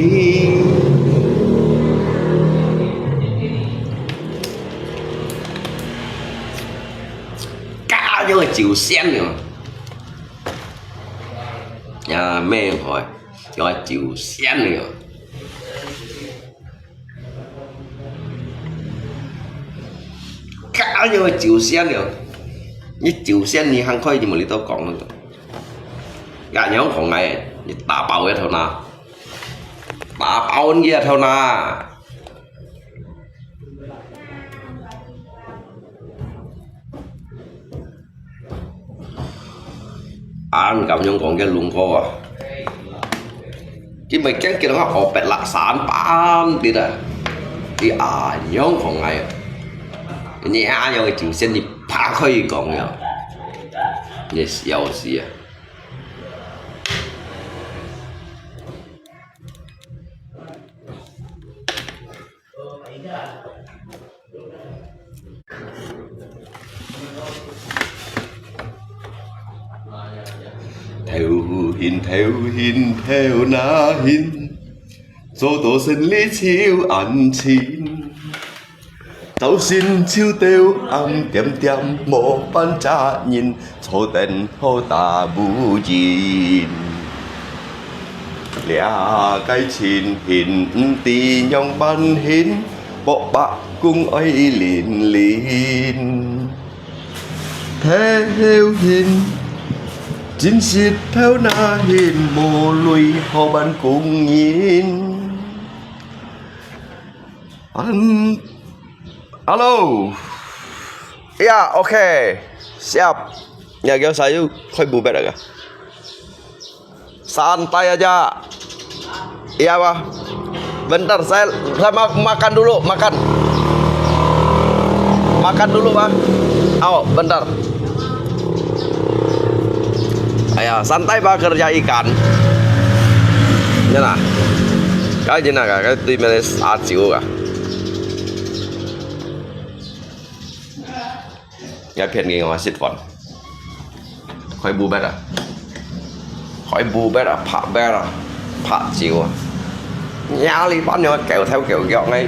家有酒仙了，也咩害，有酒仙了。 家有酒仙了，你酒仙你還可以，你無你都講了。也仰講哎，你打包个頭那，打包你个頭那。 恁敢樣講个龍哥啊！佢毋係驚佢等學白落三班的啊！佢恁樣講哎，你恁樣个精神，你怕可以講了，你笑死啊！ 頭眩頭眩頭那眩，做到生理就恁親。朝晨朝到暗點點，無半隻人坐等好打無人。這个情形毋知仰般形， 博伯公愛靈靈。頭眩，真實頭那眩，無鐳好辦工人。嗯，hello。Ya, OK, siap. Ya, kau saya koi bubet agak. Santai aja. Iya, Pak. Bentar, saya, saya ma-, makan dulu, makan. Makan dulu, Pak. Ayo, bentar. Aya, santai, Pak, kerja ikan. Ini nah. Kau ini nah, kau tu mana aciu kah? 也騙人我食飯。開布bet啊！開布bet啊！拍bet啊！拍照啊！呀，你班人狗頭狗腳个，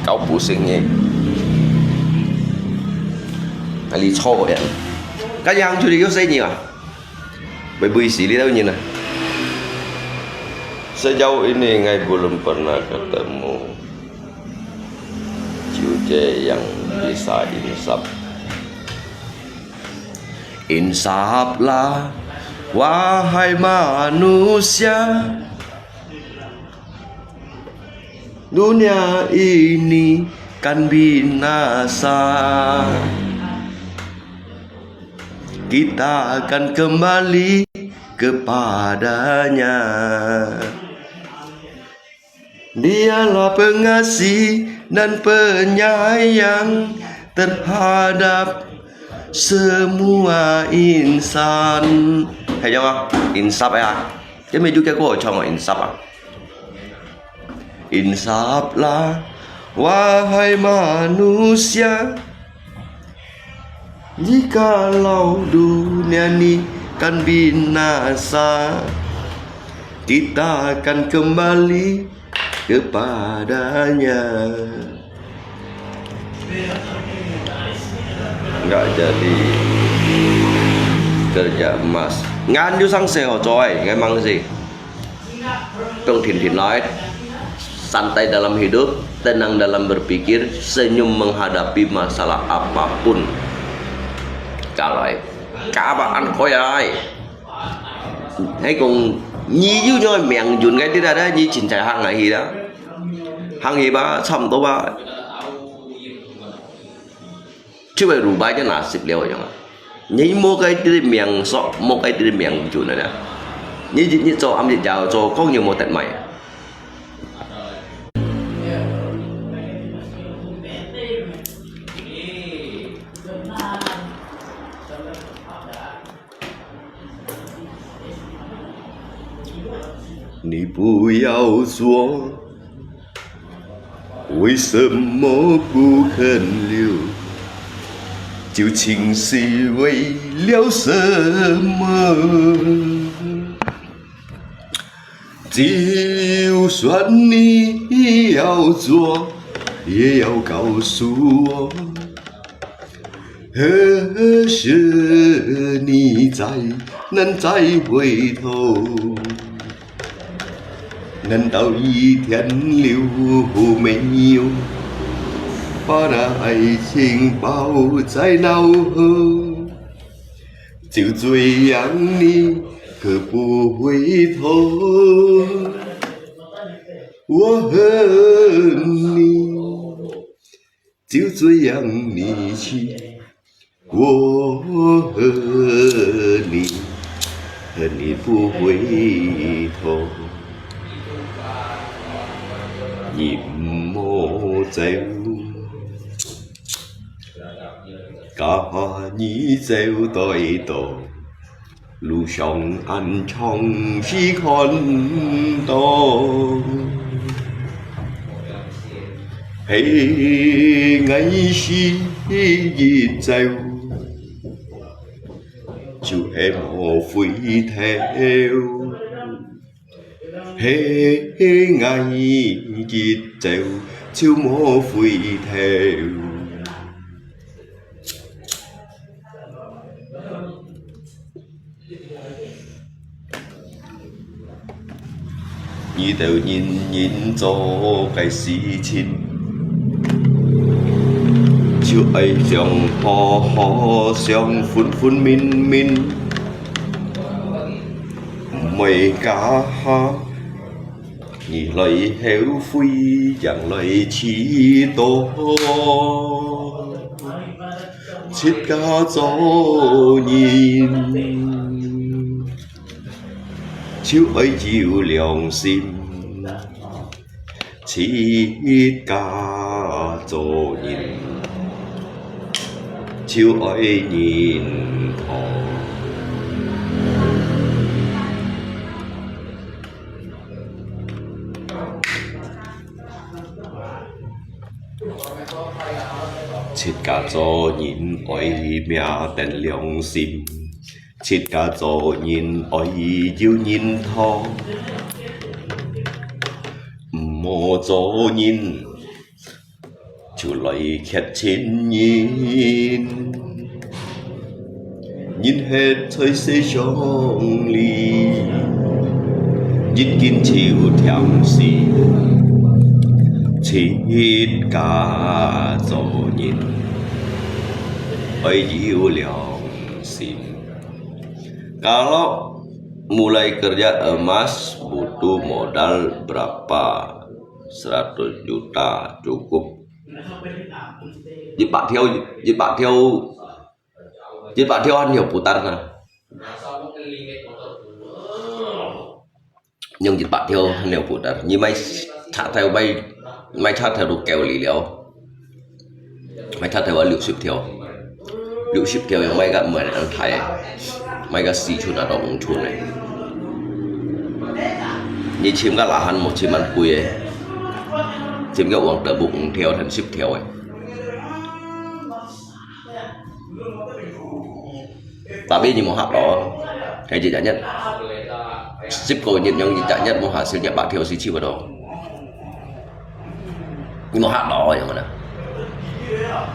搞不成个。啊，你錯个。該樣出去有生意啊？ Baby, sili tahu nyi nah. Sejauh ini ngai belum pernah ketemu. Ciu je yang bisa insaf. Insaflah, wahai manusia. Dunia ini kan binasa. Kita akan kembali kepada-Nya. Dialah pengasih dan penyayang terhadap semua insan. Hay không? Insaf ya. Cái mình juga có trong insaf à? Insaflah, wahai manusia, jikalau dunia ni kan binasa, kita akan kembali kepada-Nya. Nggak jadi kerja emas. Ngan yu sang seo coy, ngai mang si. Dong thin-thin lai, santai dalam hidup, tenang dalam berpikir, senyum menghadapi masalah apapun. Kalai, kapan koi ai. Hai kong, ni yu nyo meng yun kai ti da da, ni chin chai hang ai hi da. Hang hi ba, cham to ba. Chiu ai lu bai je na sip liao yang. Ni mo kai ti meng sok, mo kai ti meng yun na. Ni ni cho am ni jao cho kong ni mo tet mai. 你不要做，为什么不肯留？究竟是为了什么？就算你要做，也要告诉我。 何时你再能再回头？难道一天留没有，把那爱情抱在脑后？就这样你可不回头？我恨你。 就这样你去，我恨你，恨你不回头。你莫走，假你走对头。 路上俺常时看到，嘿，俺是一走，就会莫回头。嘿，俺一走，就莫回头。 你兜人人做个事情，就愛想好好想，分分明明，毋會假下。 你來後悔，正來試多。自家做人，就愛有良心。自家做人，就愛認同。 自家做人愛命定良心，自家做人愛有認同。毋好做人 就來欠情人。人歇在世上裡，一斤就甜死。自家做人，愛有良心。Kalau mulai kerja emas butuh modal berapa? Seratus juta cukup. 一百條，一百條，一百條還有負擔啊。用一百條還有負擔，你買拆掉買，買拆掉都夠你了。 買拆掉啊六十條，六十條用買个毋係恁大个，買个四寸啊到五寸个。你尋个lahan無尋恁貴个，尋个黃豆木五條、還十條个。 Tapi你無客路，係一隻月，十個月用一隻月無下少一百條係差不多。你無客路，有無啦？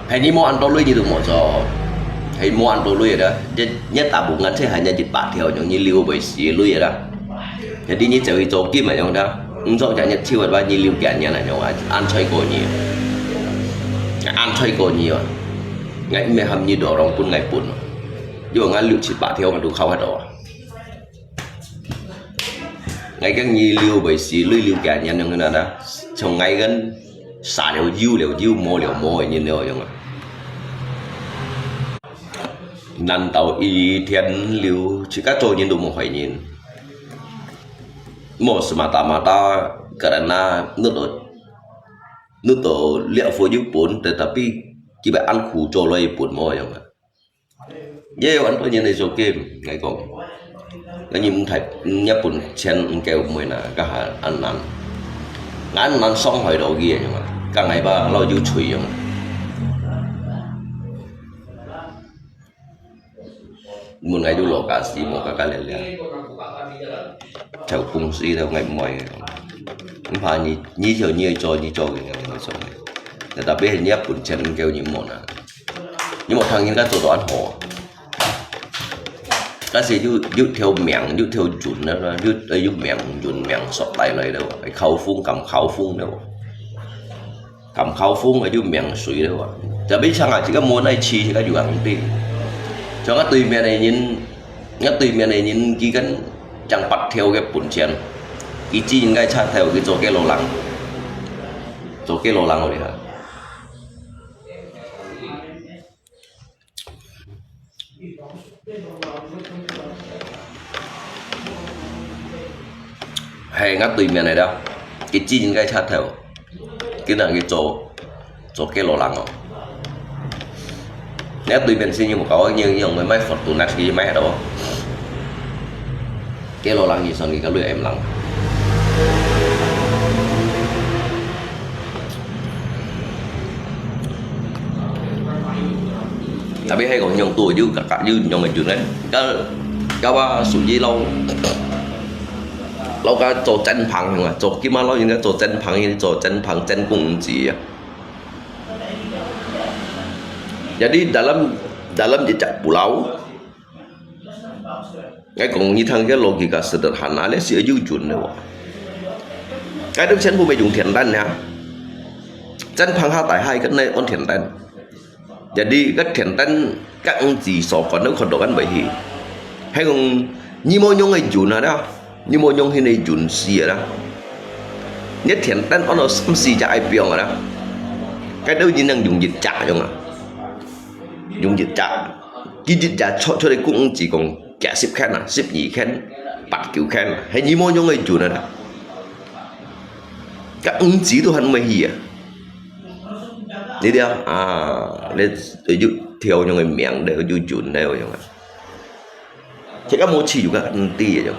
係你無恁多鐳，你都無做，係無恁多鐳个啦。一，一大部分係還一百條，用你留袂死个鐳个啦。Jadi你走去做金啊，樣啦，毋做就日頭啊，你留幾年啊，樣啊，恁衰過你，恁衰過你啊，𠊎毋係喊你dorong分𠊎分啊，因為𠊎六七百條𠊎都考得到啊。𠊎跟你留為是，你留幾年樣啦，像𠊎跟殺了有了有，無了無个人了樣啊。難道一天留，自家做人都無害人？ Mo semata-mata karena nut nut liak fo yu pun, tetapi kibai an khu cho loi pun mo yang. Ye yo an to nyen so ke ngai kong. Ngai ni mung thai nya pun chen kêu mui na ka ha an nan. Ngan nan song hoi do gi yang. Ka ngai ba lo yu chui yang. Mun ngai du lokasi mo kaka lele. Chào công ty đâu ngai moi. Mpa ni ni chào ni cho ni cho cái ngai ni cho. Tetapi ni pun chen kêu ni mo na. Ni mo thang ni ka cho do an ho. Ka si yu yu theo miang yu theo jun na yu yu miang jun miang sop tai lai đâu. Khao phung kam khao phung đâu. Kam khao phung啊，有名水了啊。Tapi像啊，這個無奈去，這個有紅的。像啊，對面的人，啊，對面的人，佢跟講八條个本錢，佢只應該拆掉去做街路人，做街路人好了。 係，𠊎對面个了，佢之前个車頭，佢拿去做，做街路人哦。你對面先有搞，用用个買Fortuner，佢買得到。街路人以上佢个鐳M人。 Tapi係講用到有个有用个用咧，个个話屬於老老个做真棒用啊，做起碼老人家做真棒，做真棒真公子啊。Jadi dalam dalam jejak pulau, Ngai kong ni thang ke logika sederhana le si yu jun le wa. Cái đó chen bu mei yung thian tan ya. Chen phang ha tai hai cái này on thian tan. Jadi cái thian tan các ông chị so còn nó còn đồ ăn vậy hi. Hay kong ni mo nyong ai jun ha đó. Ni mo nyong hi ne jun si ha đó. Nhất thian tan on nó sam si ja ai piong ha đó. Cái đó ni năng dùng dịch chả yong à. Dùng dịch chả. Cái dịch chả cho cho đây cũng chỉ còn cả sip khen à, sip nhị khen, bát kiểu khen à. Hay ni mo nyong ai jun à. Các ứng chỉ tu hẳn mày hi à. Ni dia, à, để yu theo nyong ai miệng để yu jun để yu. Chỉ có một chỉ yu các ứng ti à.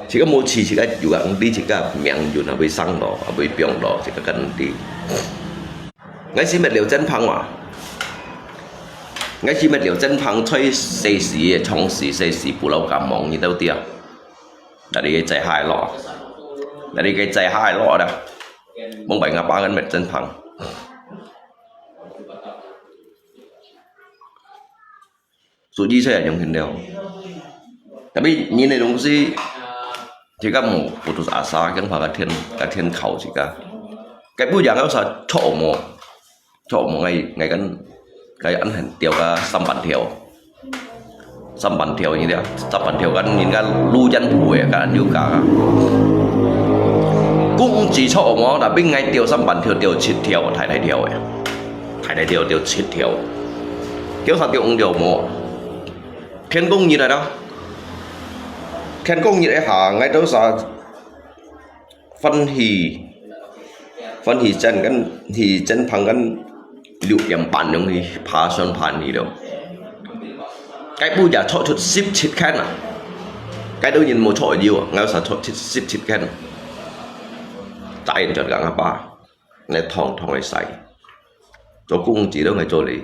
Chỉ có một chỉ chỉ có yu các ứng ti chỉ có miệng jun à, bị sang đó, bị piong đó, chỉ có các ứng ti. Ngai si met liu chen phang wa. Ngai si met liu chen phang choi se si, chong si se si, bu lau kam mong ni tau tia. Dari cái chạy hai lo. Dari cái chạy hai lo đó. Mong bai ngapa ngan met chen phang. Suci saya yang hindau. Tapi ni ne dong si, jika mau putus asa, kan phang ka thian, ka thian khao jika. Cái bu yang sa cho mo. Cho mo ngai, ngai kan, ngai ăn hẳn tiêu ka 三板條. 三板條 như thế, 三板條 kan nhìn ka lu yan bu ya, kan yu ka. Cũng chỉ cho mo, tapi ngai tiêu 三板條, tiêu 七條, thai thai 條 ya. Thai thai 條, tiêu 七條. Tiêu sa tiêu ung tiêu mo. Thiên công như thế đó. Thiên công như thế hả, ngai đâu sa Phân hủy, phân hủy chân kan, hủy chân phẳng kan, liu yam bản yong hủy phá xuân phản hủy đâu. Cái bu giả cho chuột sip chit khen à. Cái đâu nhìn một chỗ nhiều, ngao sa cho chit sip chit khen. Tại chuột gắng apa. Nè thong thong ai sai. Cho cũng chỉ đâu ngai cho lý.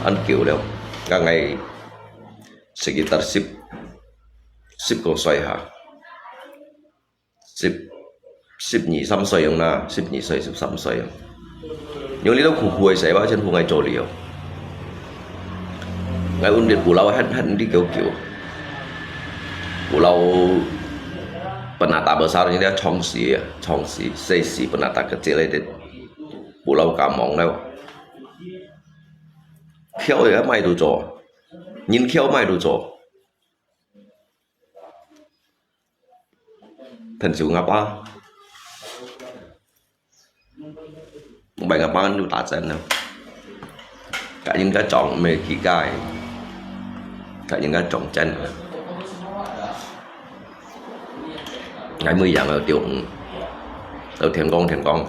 Ăn kiểu đâu. Cả ngày sekitar sip, sip kau sai ha. 十，十二三歲樣啦，十二歲、十三歲樣。用你都苦苦个細話，全部愛做了。愛穩定不老，很很你叫叫。Pulau Penatap besar ini dia Chongsi ya, Chongsi, Sesi Penatap kecil itu. Pulau Kamong lah. Khéo ya mai tu cho, nyin khéo mai tu cho. Thân chủ ngã ba. Không phải ngã ba nụ ta chân đâu. Cả những cái trọng mê kỹ gai. Cả những cái trọng chân. Ngài mới dặn ở tiểu, ở thiền công, thiền công.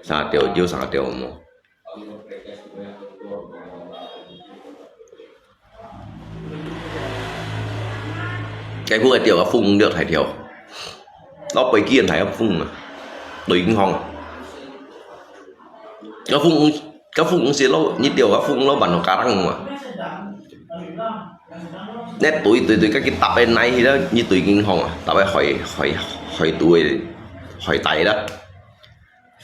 Sa tiểu, chiếu sa tiểu mù. Cái khu cái tiểu cái phung được thải thiểu. Nó bởi kia thải phung mà. Đối ứng hông. Cái phung, cái phung sẽ lô, như tiểu cái phung lô bản nó cá răng mà. Nét túi, túi, túi, cái, cái tập bên này thì đó, như túi kinh hông à. Tập bên hỏi, hỏi, hỏi túi, hỏi tay đó.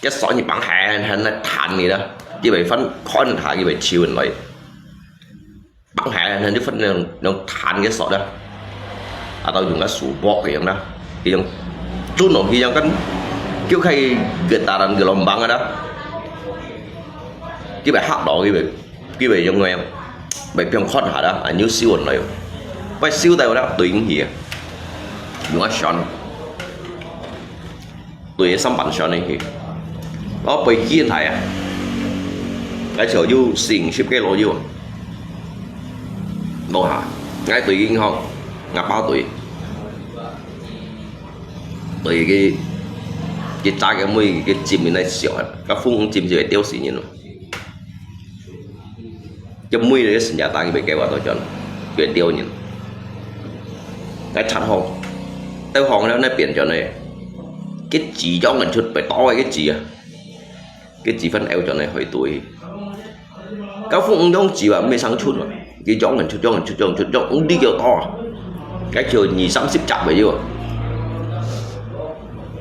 Cái sọ như bằng hẹ, hẹ nó than đi đó. Như vậy phân khôn thả, như vậy chiêu lại. Bằng hẹ, hẹ nó phân nó, nó than cái sọ đó. À, tao dùng cái sủ bọ cái đó. Cái dùng, chú nó cái dùng cái, kiểu cái, cái ta đang cái lòng bằng đó. Như vậy hát đó, như vậy. Cái vậy dùng người, vậy phiên khôn thả đó, à, như siêu ổn lại. Vậy siêu tay đó, túi kinh hỉ. Dùng cái sọ. Tui sâm pàn sòn nè hì. Lo bơi chi thai à. Cái chiều yu sing ship cái lô yu. Lô hả. Ngay tui yên hông. Ngã bao tui. Tui cái, cái cha cái mũi cái chim này siọ. Cái phung chim siọ tiêu xì nhìn. Cái mũi này sinh ra ta cái bị cái vào tàu chọn. Cái tiêu nhìn. Cái chặt hông. Tàu hông nó, nó biển chọn này. Cái chỉ gió ngần chút phải to cái chỉ à. Cái chỉ phân eo chọn này hơi tuổi. Cái phung ông chỉ mà mới sáng chút mà. Cái gió ngần chút, gió ngần chút, gió ngần chút, gió ngần đi kiểu to. Cái chiều nhì sắm xếp chặt vậy chứ.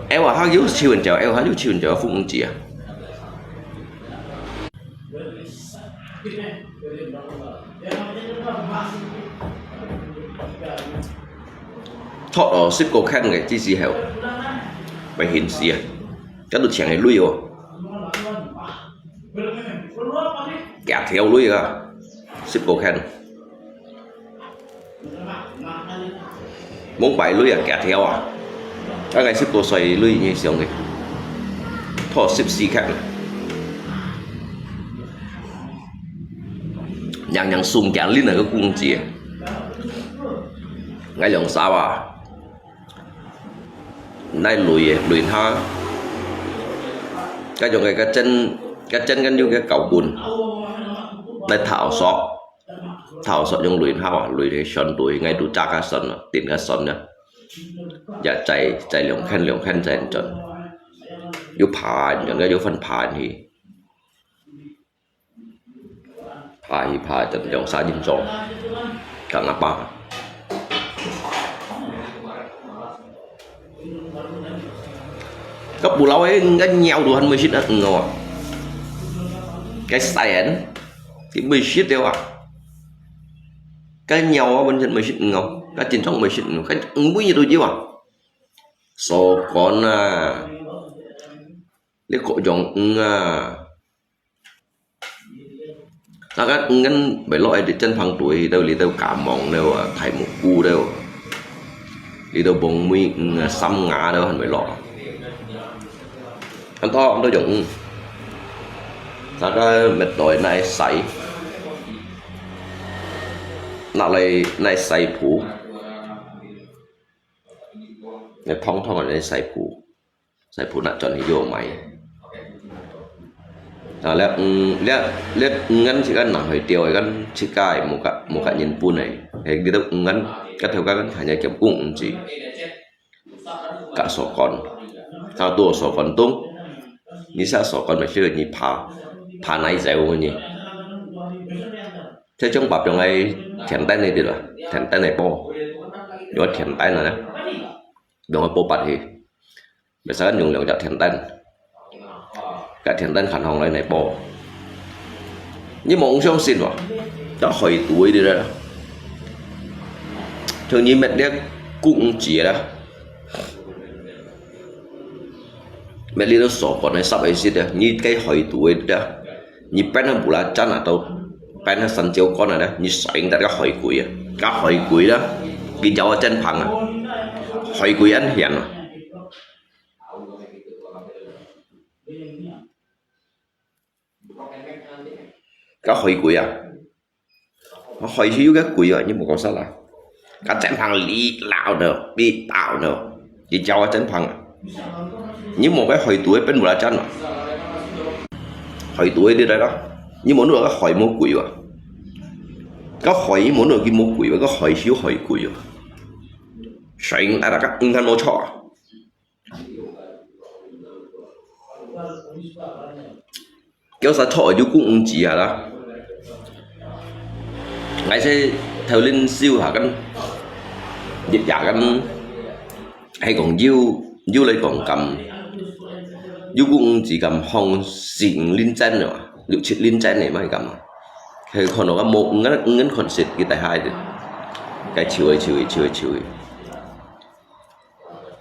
Eo à, hắc yếu chiều chèo, eo hắc yếu chiều chèo phung ông chỉ à. Chọn ở ship cô khen cái chi chi hẻo. Phải hiện gì à? Cái đồ chèn cái lui ồ. Kẹt theo lui à. Ship cô khen. Mông bài lui à, kẹt theo à. Cái ngày ship cô xoay lui như siêu người. Thọ ship si khen. Nhàng nhàng sung kẹt linh à cái cung chia. Ngay lòng sao à. Nai lui, lui ha. Cái trong cái, cái chân, cái chân cái như cái cầu bùn. Nai thảo sọ. Thảo sọ trong lui ha, lui thì sơn tuổi, ngay đủ chắc cái sơn, tiền cái sơn nhá. Dạ chạy, chạy liều khen, liều khen chạy trần. Yu phá, trần cái yu phân phá thì. Phá hì phá chăm chong sa yin chong. Kang apa. Cái bù lâu ấy, cái nhau đồ hăn mười chín ăn ngò. Cái sen, cái mười chín tiêu à. Cái nhau á, bên trên mười chín ngò. Cái trên trong mười chín ngò. Cái mũi như tôi chứ à. Số con à. Lê có dòng à. Saka ngan bai lo ai di chân phang tui, tau li tau ka mong tau, à, thai mu ku tau. Li tau bông mui, à, sắm ngã tau hẳn bai lo. Ăn to, ăn to dòng. Saka mệt đòi nai sai. Nạ lai nai sai phú. Nai thong thong nai sai phú. Sai phú nạ chọn hì yô mai. À, lẹ, ừm, lẹ, lẹ ngăn chỉ cái nặng hơi tiêu, cái chỉ cái một cái, một cái nhân pun này. Hay đi đâu ngăn, cái theo cái ngăn phải nhảy kiếm cũng chỉ. Cả số con. Sao tua số con tung. Ni sa số con mà chưa ni phá, phá nai dẻo ni. Thế trong bạp trong ai thiền tên này đi rồi. Thiền tên này bố. Có thiền tên này nè. Trong ai bố bật hì. Bây giờ anh dùng lòng cho thiền tên. Cả thiền tên khả năng lấy này bố. Nhưng mà ông相信mà. Đó hơi tuổi đi rồi. 像你搣這公雞啦，搣這个手感个十个色个，你該海肚个啦，你變成布拉珍啊，都變成山椒乾啊啦，你使用得个海龜啊，該海龜啦，佢咬个真香啊，海龜恁香啊。 該海龜啊，海龜有个龜啊，你莫講煞啦。該真香哩老呢，哩老呢，你教我真香啊。你莫該海龜个變布拉珍啊。海龜个你來啦，你莫弄該海魔鬼啊。該海你莫弄佢魔鬼啊，該海係海龜啊。成大家應該無錯啊。 叫啥錯就公雞啊啦。𠊎係頭輪燒下，跟日夜跟，係講有有來講咁，有公雞咁放四五輪針个嘛，六七輪針个嘛，係看到个無，毋敢毋敢看實，佢大下个，該臭个臭个臭个臭个。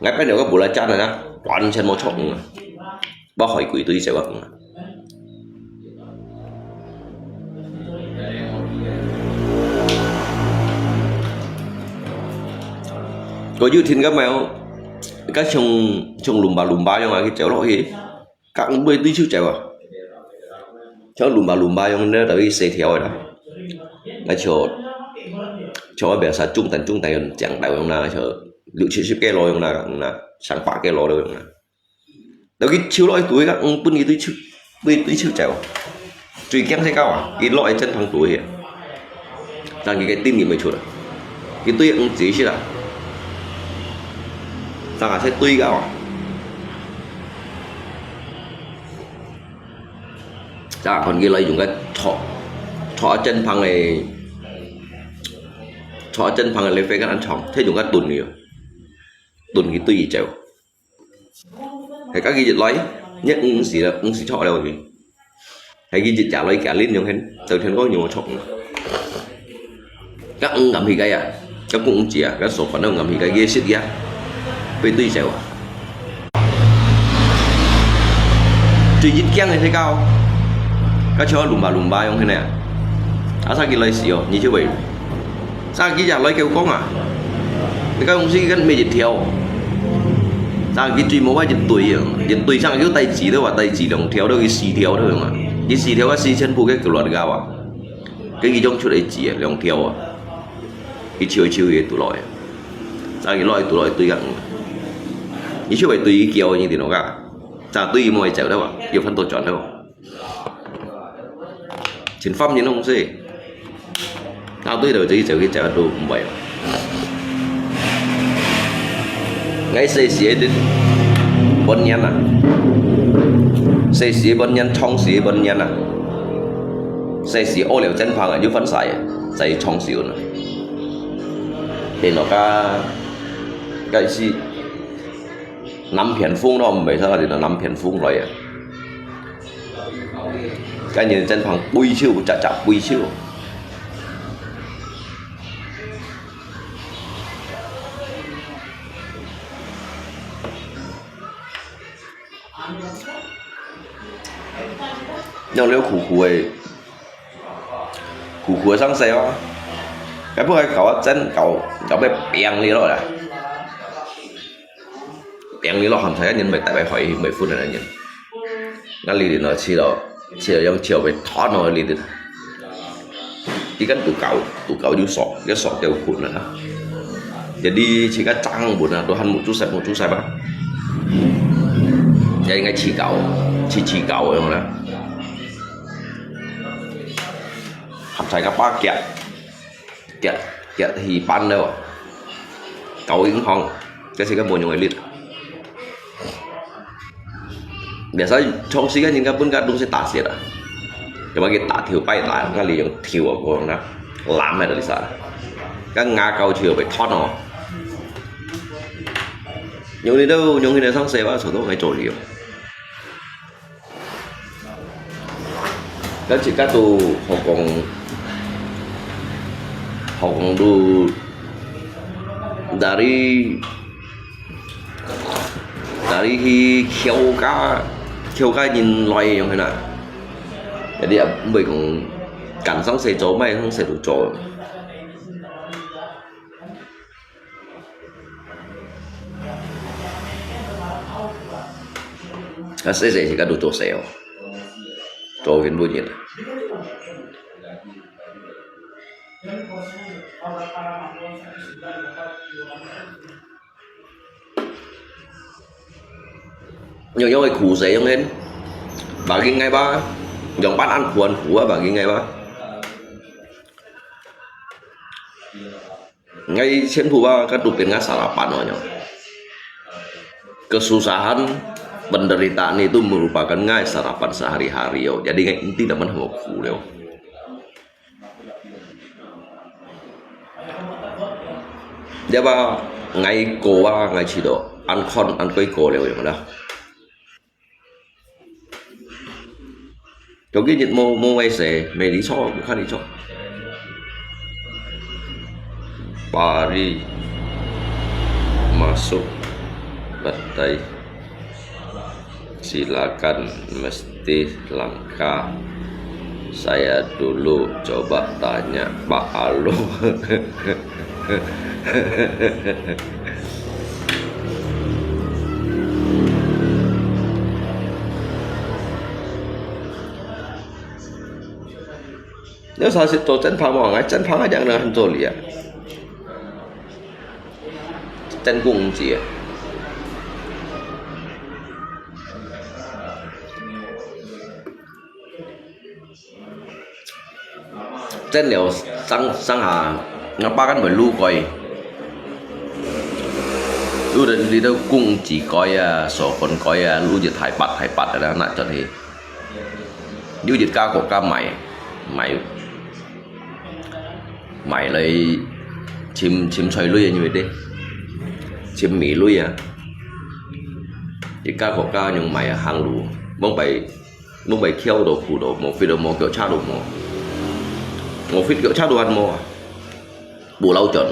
𠊎變了个布拉珍啊，完全無錯啊，無海龜對手啊。我有聽過無？該像像lumba lumba樣啊，佢走落去， 甲毋會對手走啊。像lumba lumba樣呢，就去洗條个啦。啊像像外表啥中等中等樣，講到樣啦，像六七十kilo樣啦，樣啦，上百kilo樣啦。就去手落去對个，嗯，分佢對手對對手走。最驚係狗啊，佢落去正常對个。但佢个定力未出啊，佢對个嗯自己識啊。但係對个啊。 正看佢來用个托托正方个，托正方个來飛个恁長，佢用个鈍个，鈍佢對佢走。係佢一來，一五時了，五時錯了佢。係佢一隻來佢拎用很，就天光用个錯。 該魚含起个啊，該公雞啊，該手環都含起个，佢識啊，會對手啊。最一驚个係狗，該像lumba lumba樣个呢，啊，生佢來時哦，你就會，生佢也來叫講啊，你該公司跟每一條，生佢最無愛一對啊，一對上有帶子的話，帶子兩條都有四條都有嘛，你四條啊四千步个个亂搞啊。 跟佢種出來子啊，兩條啊，佢笑笑佢堵落去，正佢落去堵落去對个，佢就會對佢叫，你知道个，正對佢無會走了啊，有很多轉了啊，真煩人東西，正對了，自己走去走都毋會啊。 𠊎細時个本年啊，細時个本年，創始个本年啊，細時屙尿真怕啊，又翻晒啊，在創始啊。電腦家，該時南片風咯，毋係啥个南片風來啊。該年真怕飛手，隻隻飛手。 用了苦苦个，苦苦个上色哦。該本來搞啊真搞，搞要平哩落啦。平哩落，含在人袂帶袂壞，袂分个人。 該里里呢，去了，去了用腳被彈了里里。佢跟堵狗，堵狗就索，个索就困了啦。Jadi去个張門啊，都喊目珠塞，目珠塞吧。這應該去狗，去去狗用啦。合在个巴夾，夾夾去搬了，搞银行，這是个無用个力。 biasa創始个人家分个東西打折啊，有麼个打條擺打，該利用條啊，講啦，攬个東西啊，該牙膏就會斷哦。用你都用你个上色吧，手都愛做了。該自家都好講，好講都 Dari, dari去橋下，橋下人來樣个啦。Jadi也毋會講揀上勢做，毋係上勢都做。啊，細細時間都做事哦，做緊本人。 Yang yang ai khổ sẽ yang hen. Bagi ngai ba. Yang pan ăn khổ ăn khổ á, bagi ngai ba. Ngai sian phu ba, kan tu pin ngai sarapan wa nyong. Kesusahan, penderitaan itu merupakan ngai sarapan sehari-hari yo. Jadi ngai inti teman hamo khổ liao. Dia ba ngai ko wa ngai chi do, an khon an koi ko liao yang da. Cho cái nhiệt mô mô ai sẽ, mày lý do, bukan lý do. Pari masuk batai. Silakan, mesti langka. Saya dulu coba tanya Pak Alu. Nếu sao sẽ tổ chân phá mỏ ngay, chân phá ngay chẳng là hành rồi à. Chân cũng gì à. Chân liao sang, sang hà, ngã ba căn mới lũ coi. Lũ đến đi đâu cũng chỉ coi à, sổ còn coi à, lũ chỉ thải bạt, thải bạt là nãy cho thì. Yu yit ka kok ka mai, mai, mai lai chim, chim choi lui a nyu de. Chim mi lui a. Yit ka kok ka nyung mai a hang lu. Mong bai, mong bai kiao do khu do, mo fit do mo, kiao cha do mo. Mo fit kiao cha do an mo. Bù lau chọn.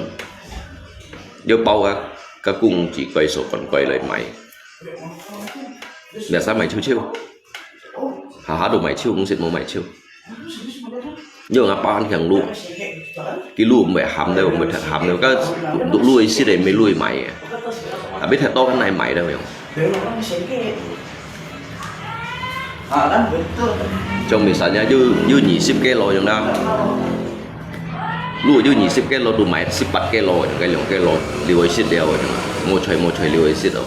Yau pau ka, ka kung chỉ quay số còn quay lại mày. Mẹ sao mày chiêu chiêu. Hà hà đồ mày chiêu, cũng xịt mô mày chiêu. Yau ngà pa ăn kèng lu. Cái lu mày hàm đâu, mày thật hàm đâu. Cái lu ấy xịt đấy mày lu mày. À biết thật to cái này mày đâu. Trong misalnya yu, yu 二十 kilo yang dah. Lu yu 二十 kilo tu mai 十八 kilo, yang kai 兩 kilo, liu ai sit liao, mo choi mo choi liu ai sit oh.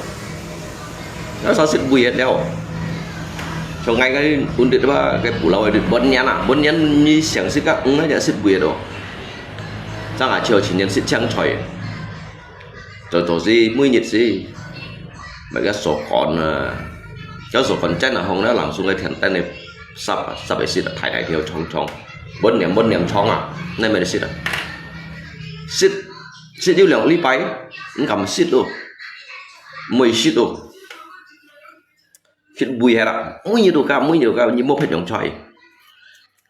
Nó sao sit bui hết liao. Trong ngai cái undit apa, cái pulau undit, bon nyan ah, bon nyan ni siang sit ka, ung na ya sit bui hết oh. Sang ah chiao chin nyan sit chang choi. Cho cho si, mỗi nhật si. Mà cái số còn à, cái số còn chân là hông nó làm xuống cái thiền tên này sắp à, sắp ấy sit à, thải thải theo chong chong. Bốn niệm, bốn niệm chong à, nên mới sit à. Sit, sit yêu lòng lý bài, nó cầm sit luôn. Mới sit luôn. Sit bùi hè lắm. Mỗi nhiêu đồ cao, mỗi nhiêu đồ cao, như mua phải chong choi.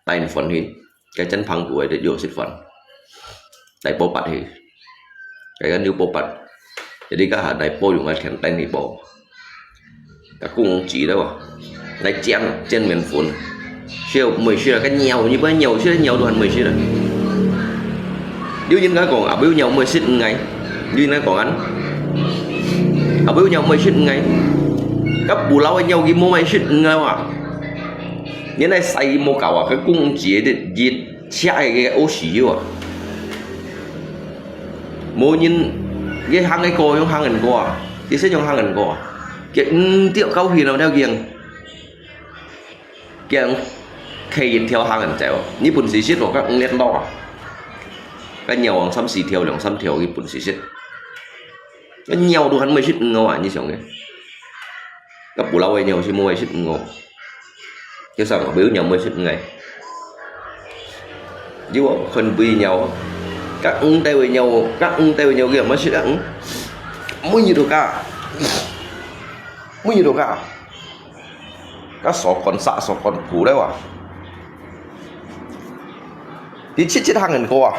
Tay phone hi, cái chân phẳng của ấy được vô sit phone. Tay bố bật hi. Cái gắn vô bố bật. Jadi ka ha tay bố dùng cái thèn tay ni bố. Ka kung chỉ đó. Tay chén, chén miền phun. Siêu mười siêu là cái nhiều như bữa nhiều siêu nhiều đoàn mười siêu là. Yu yin ka kong, a bu nyaw mui sit ngai. Yu yin ka kong an. A bu nyaw mui sit ngai. Kap bu lau nyaw ki mo mai sit ngai wa. Yin ai sai mo ka wa, ka kung jie de jit chia ai ke o si yo. Mo yin ye hang ai ko, yong hang an ko a. Ye se yong hang an ko a. Ke, mm, tiok kau hi nau dau giang. Kiang khe yin thiau hang an zèo. Ni bun si sit lo ka nget lo. Ka nyaw ang sam si thiau, liang sam thiau ki bun si sit. Ka nyaw du han mui sit ngau a, ni siang ke. Ka bu lau ai nyaw si mui sit ngau. Ke sang a bu nyaw mui sit ngai. Yu a khon bu nyaw. Ka ng tai wei nyaw, ka ng tai wei nyaw ke mui sit ang. Mui ni du ka. Mui ni du ka. Ka so kon sa so kon pu le wa. Di chit chit hang en ko a.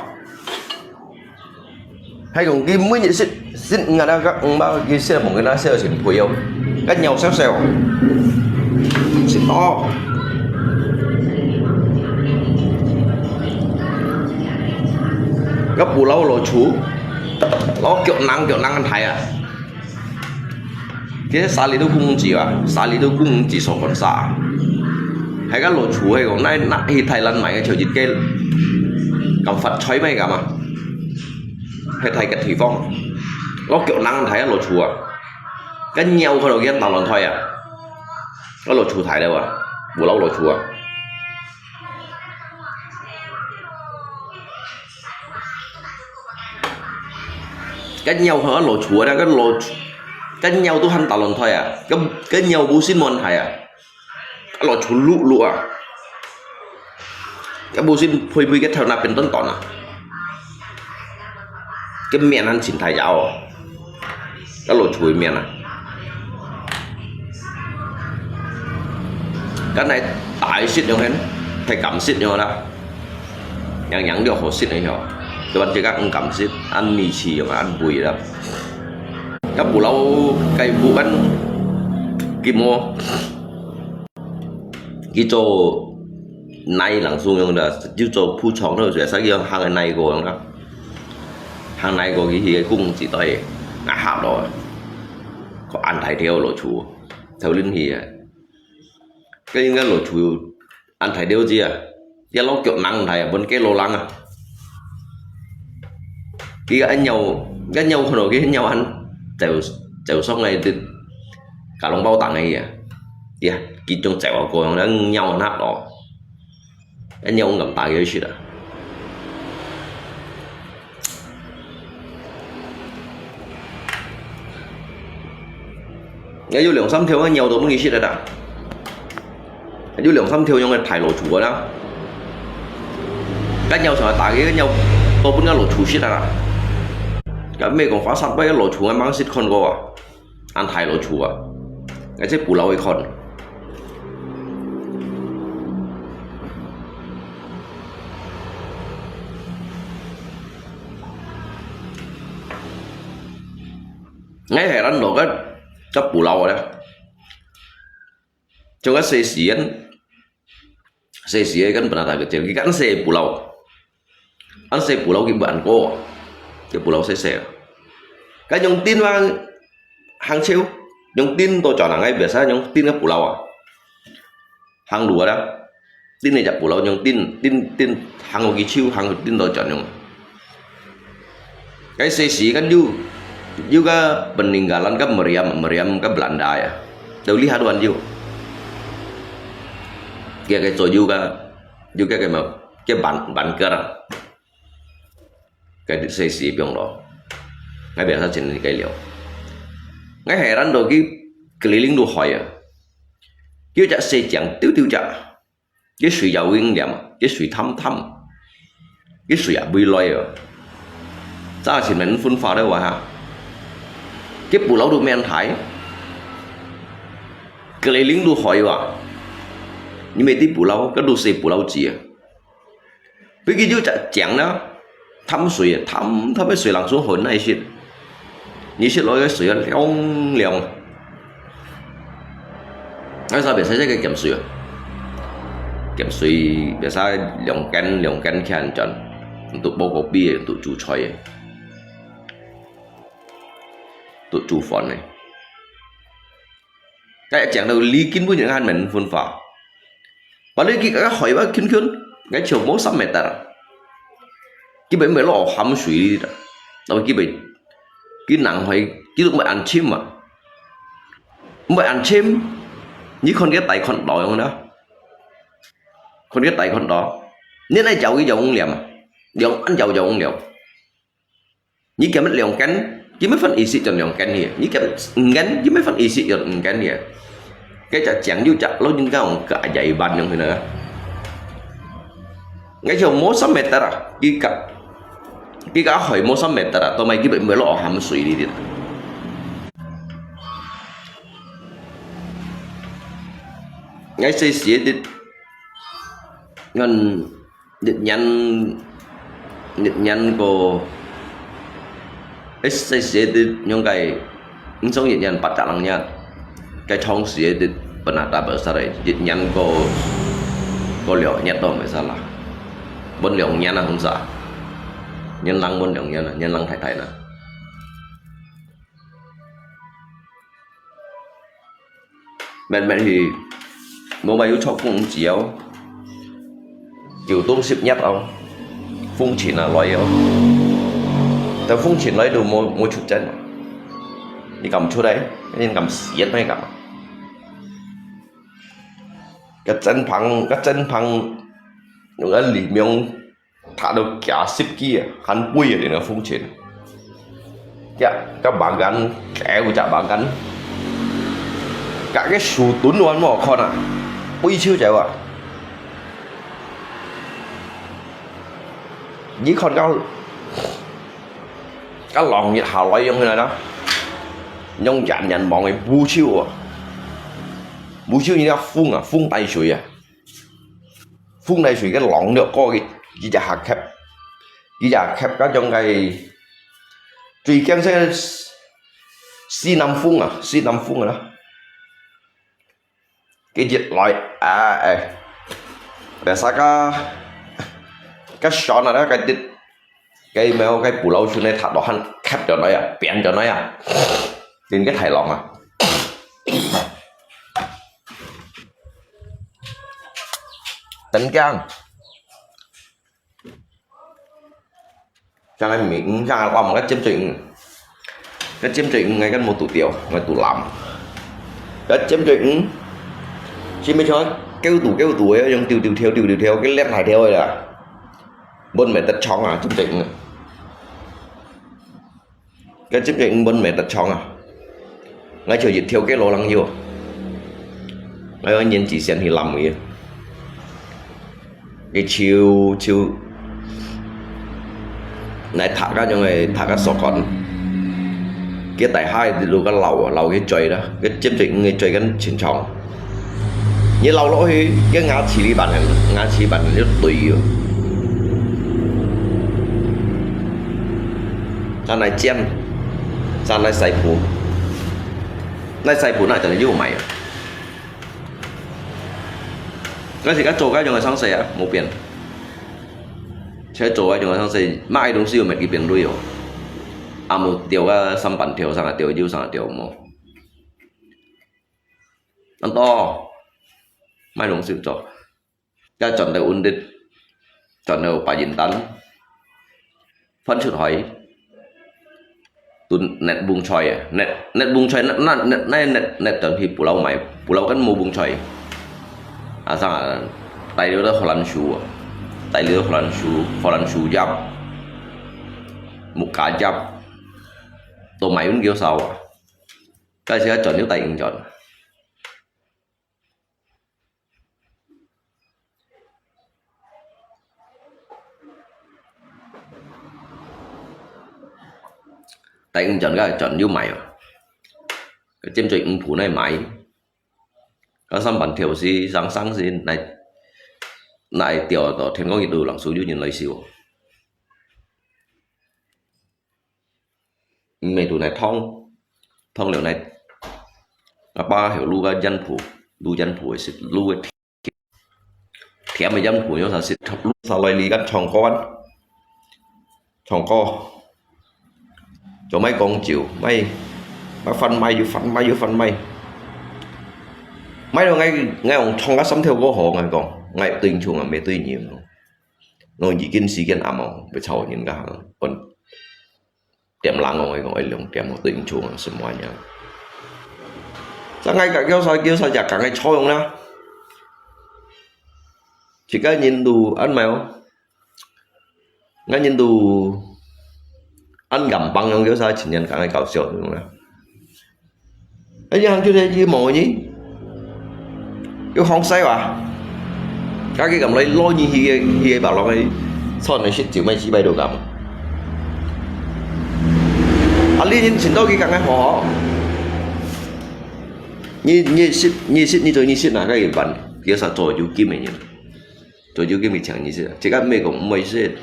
還講佢每日食，食五日啊，該五包佢食無幾多，食到盡肥哦。該肉燒燒，食哦。該布勞老鼠，老腳囊腳囊大啊！其實沙里都公雞啊，沙里都公雞上看沙。還該老鼠，還講，那，那去Thailand買个就一個，咁發財咩咁啊？ 係大个地方，老腳囊大啊，老鼠啊，該尿看到佢打亂胎啊，該老鼠大了啊，布勞老鼠啊。該尿看到老鼠啊，該老鼠，該尿都還打亂胎啊，該，該尿無先滿大啊。 該老鼠碌碌啊，該無先肥肥个頭那變短短啊，該面還盡大隻哦，該老鼠个面啊，該來大食樣个，係敢食樣啦，樣樣都好食个喲，就係這個毋敢食，恁味緒樣，恁肥啦。該布勞該部分，佢無 佢做泥冷鬆樣个，就做鋪床咯，就係佢行个泥過樣啦。行泥過去，佢个公雞仔，啊，嚇到啊！佢恁大條老鼠，頭輪去啊！該應該老鼠恁大條隻啊，一老腳囊大啊，分佢老冷啊！佢个尿，佢尿看到佢尿還走，走上來，加龍包當个啊！ 呀，佢種走啊，過樣，尿nap咯，一尿咁大个食啊！也有兩三條个尿都分佢食了啦，有兩三條樣个大老鼠个啦，該尿上大个，該尿都分該老鼠食了啦。該咩講花三百个老鼠，𠊎吂識看過啊！ 恁大老鼠啊！𠊎這布勞去看。𠊎係恁多个，个布勞咧，像个細時間， 細時个跟本來大个，佢跟細布勞，恁細布勞佢毋恁過，這布勞細細啊。該用釘嘛，行手，用釘到轉行，𠊎biasa用釘个布勞啊。行路啊，釘个隻布勞用釘，釘，釘，行過去手，行過釘到轉樣。 該細時間有，有个peninggalan个meriam，meriam个Belanda啊，到這下都還有。佢个做有个，有个个麼，个banker，banker啊。該細時放落，𠊎biasa盡該了。𠊎heran到佢keliling都海啊，有隻細井丟丟隻。 佢水也會啉，佢水淡淡，佢水也會來哦。早前面分化了哇哈，佢布勞都免大，keliling都海哇，你乜知布勞，該都細布勞子啊。 比佢有隻井呢，淡水啊，淡淡个水，冷水好耐食。你食落个水啊，涼涼。𠊎儕biasa食个鹹水啊，鹹水biasa兩斤兩斤起來轉，untuk bao kopi，untuk煮菜，untuk煮飯个。 該講到離根本就還吂分化。Padahal佢个海拔近近，該就無三meter。佢乜毋會落鹹水哩，但係佢乜，佢冷海，佢都毋會恁深啊。毋會恁深，你看佢大看到樣啦，看佢大看到，你來摎佢摎往啉啊，摎恁摎摎往啉。 你鹹兩斤，佢乜分意思轉兩斤去；你鹹五斤，佢乜分意思轉五斤去。該隻醬油隻，老人家講keajaiban樣去呢。𠊎就無三meter啊，佢个，佢个海無三meter啊，做麼佢會，會落鹹水哩哩。𠊎細時个，𠊎 日日，日日過，哎，細時个仰个，毋想一年八隻零日，該長時个本來大不殺个，一年過過兩日都毋會使啦，分兩年啊，毋使啊，年零分兩年啊，年零太太啦。 慢慢去，無話有出風之後，九冬十月哦，風情啊來哦。但風情來都無無出陣，你敢出來？你敢死啊？你敢？該陣風，該陣風，用該黎明 打到幾十支啊，還飛啊，連个風琴。呀，該馬鞍，九隻馬鞍，該个手段還無看啊，飛手走啊！你看到，該浪一下來用起來啦，用遠遠望个烏手啊，烏手人家風啊，風帶水啊！ 風帶水个浪了過去，一隻下cap，一隻cap該種个最驚个西南風啊，西南風啊啦。佢一來，啊，哎，biasa个，个船啊，該个，該沒有，該捕撈船个，他都還cap咗來啊，扁咗來啊，連个大浪啊。 等驚。像該明，像該我們个尖嘴魚，該尖嘴魚𠊎跟無堵掉，𠊎堵攬。該尖嘴魚，係咪像狗肚狗肚个，用丟丟跳丟丟跳，个靚大條个啦。分毋得長啊，尖嘴魚。 該尖嘴魚分毋得長啊，𠊎就一條个老人有，𠊎有年紀先去攬佢，佢就就來拍該種个拍个索管，佢大下一路个老啊，老佢嘴啦，該尖嘴魚个嘴跟清長。 你摎落去，个牙齒裡板，牙齒板就對哦。正來尖，正來細脯，來細脯那真係有賣啊！但是佢做該種个生意啊，無變。佢做該種个生意，賣東西又賣佢變鐳哦。啊，無掉个三板條上啊掉，又上啊掉無。 恁多，賣東西做，也賺到穩定，賺到白銀單，翻出海，都net bông choi啊，net net bông choi，那那那那net net等去捕撈賣，捕撈跟無bông choi，啊啥，帶了个荷蘭樹啊，帶了个荷蘭樹，荷蘭樹葉，木架葉，都賣穩幾少啊？ 該時啊賺了大贏賺。大贏賺个賺了賣哦。个尖嘴魚脯來賣，个三板條是生生是來來釣到天光日都人手有人來收哦。 毋係都來燙，燙了來，啊，把後路个煙脯，滷煙脯个時，滷个甜个煙脯，有啥時滷下來，你看唱歌啊，唱歌，就莫講究，莫莫販賣又販賣又販賣，賣到𠊎𠊎用唱个心跳過河，𠊎講，𠊎對你唱啊，毋係對你唱。我已經時間暗哦，會吵人家，本 點人哦，𠊎講，哎，兩點哦，對毋住啊，什麼樣？正𠊎个叫啥叫啥，也講个錯用啦。自家人都恁樣哦，𠊎人都恁硬梆樣，叫啥，情人講个搞笑，對毋啦？ 哎呀，就係佢無呢，又放屎哇！該佢敢來攞你去个去个白龍个，創个食酒賣幾百度咁。啊，你人尋到佢講个好好，你你食你食你做你食哪个一般，佢啥做有金个人。 做酒个物請你食，自家毋係講毋會食。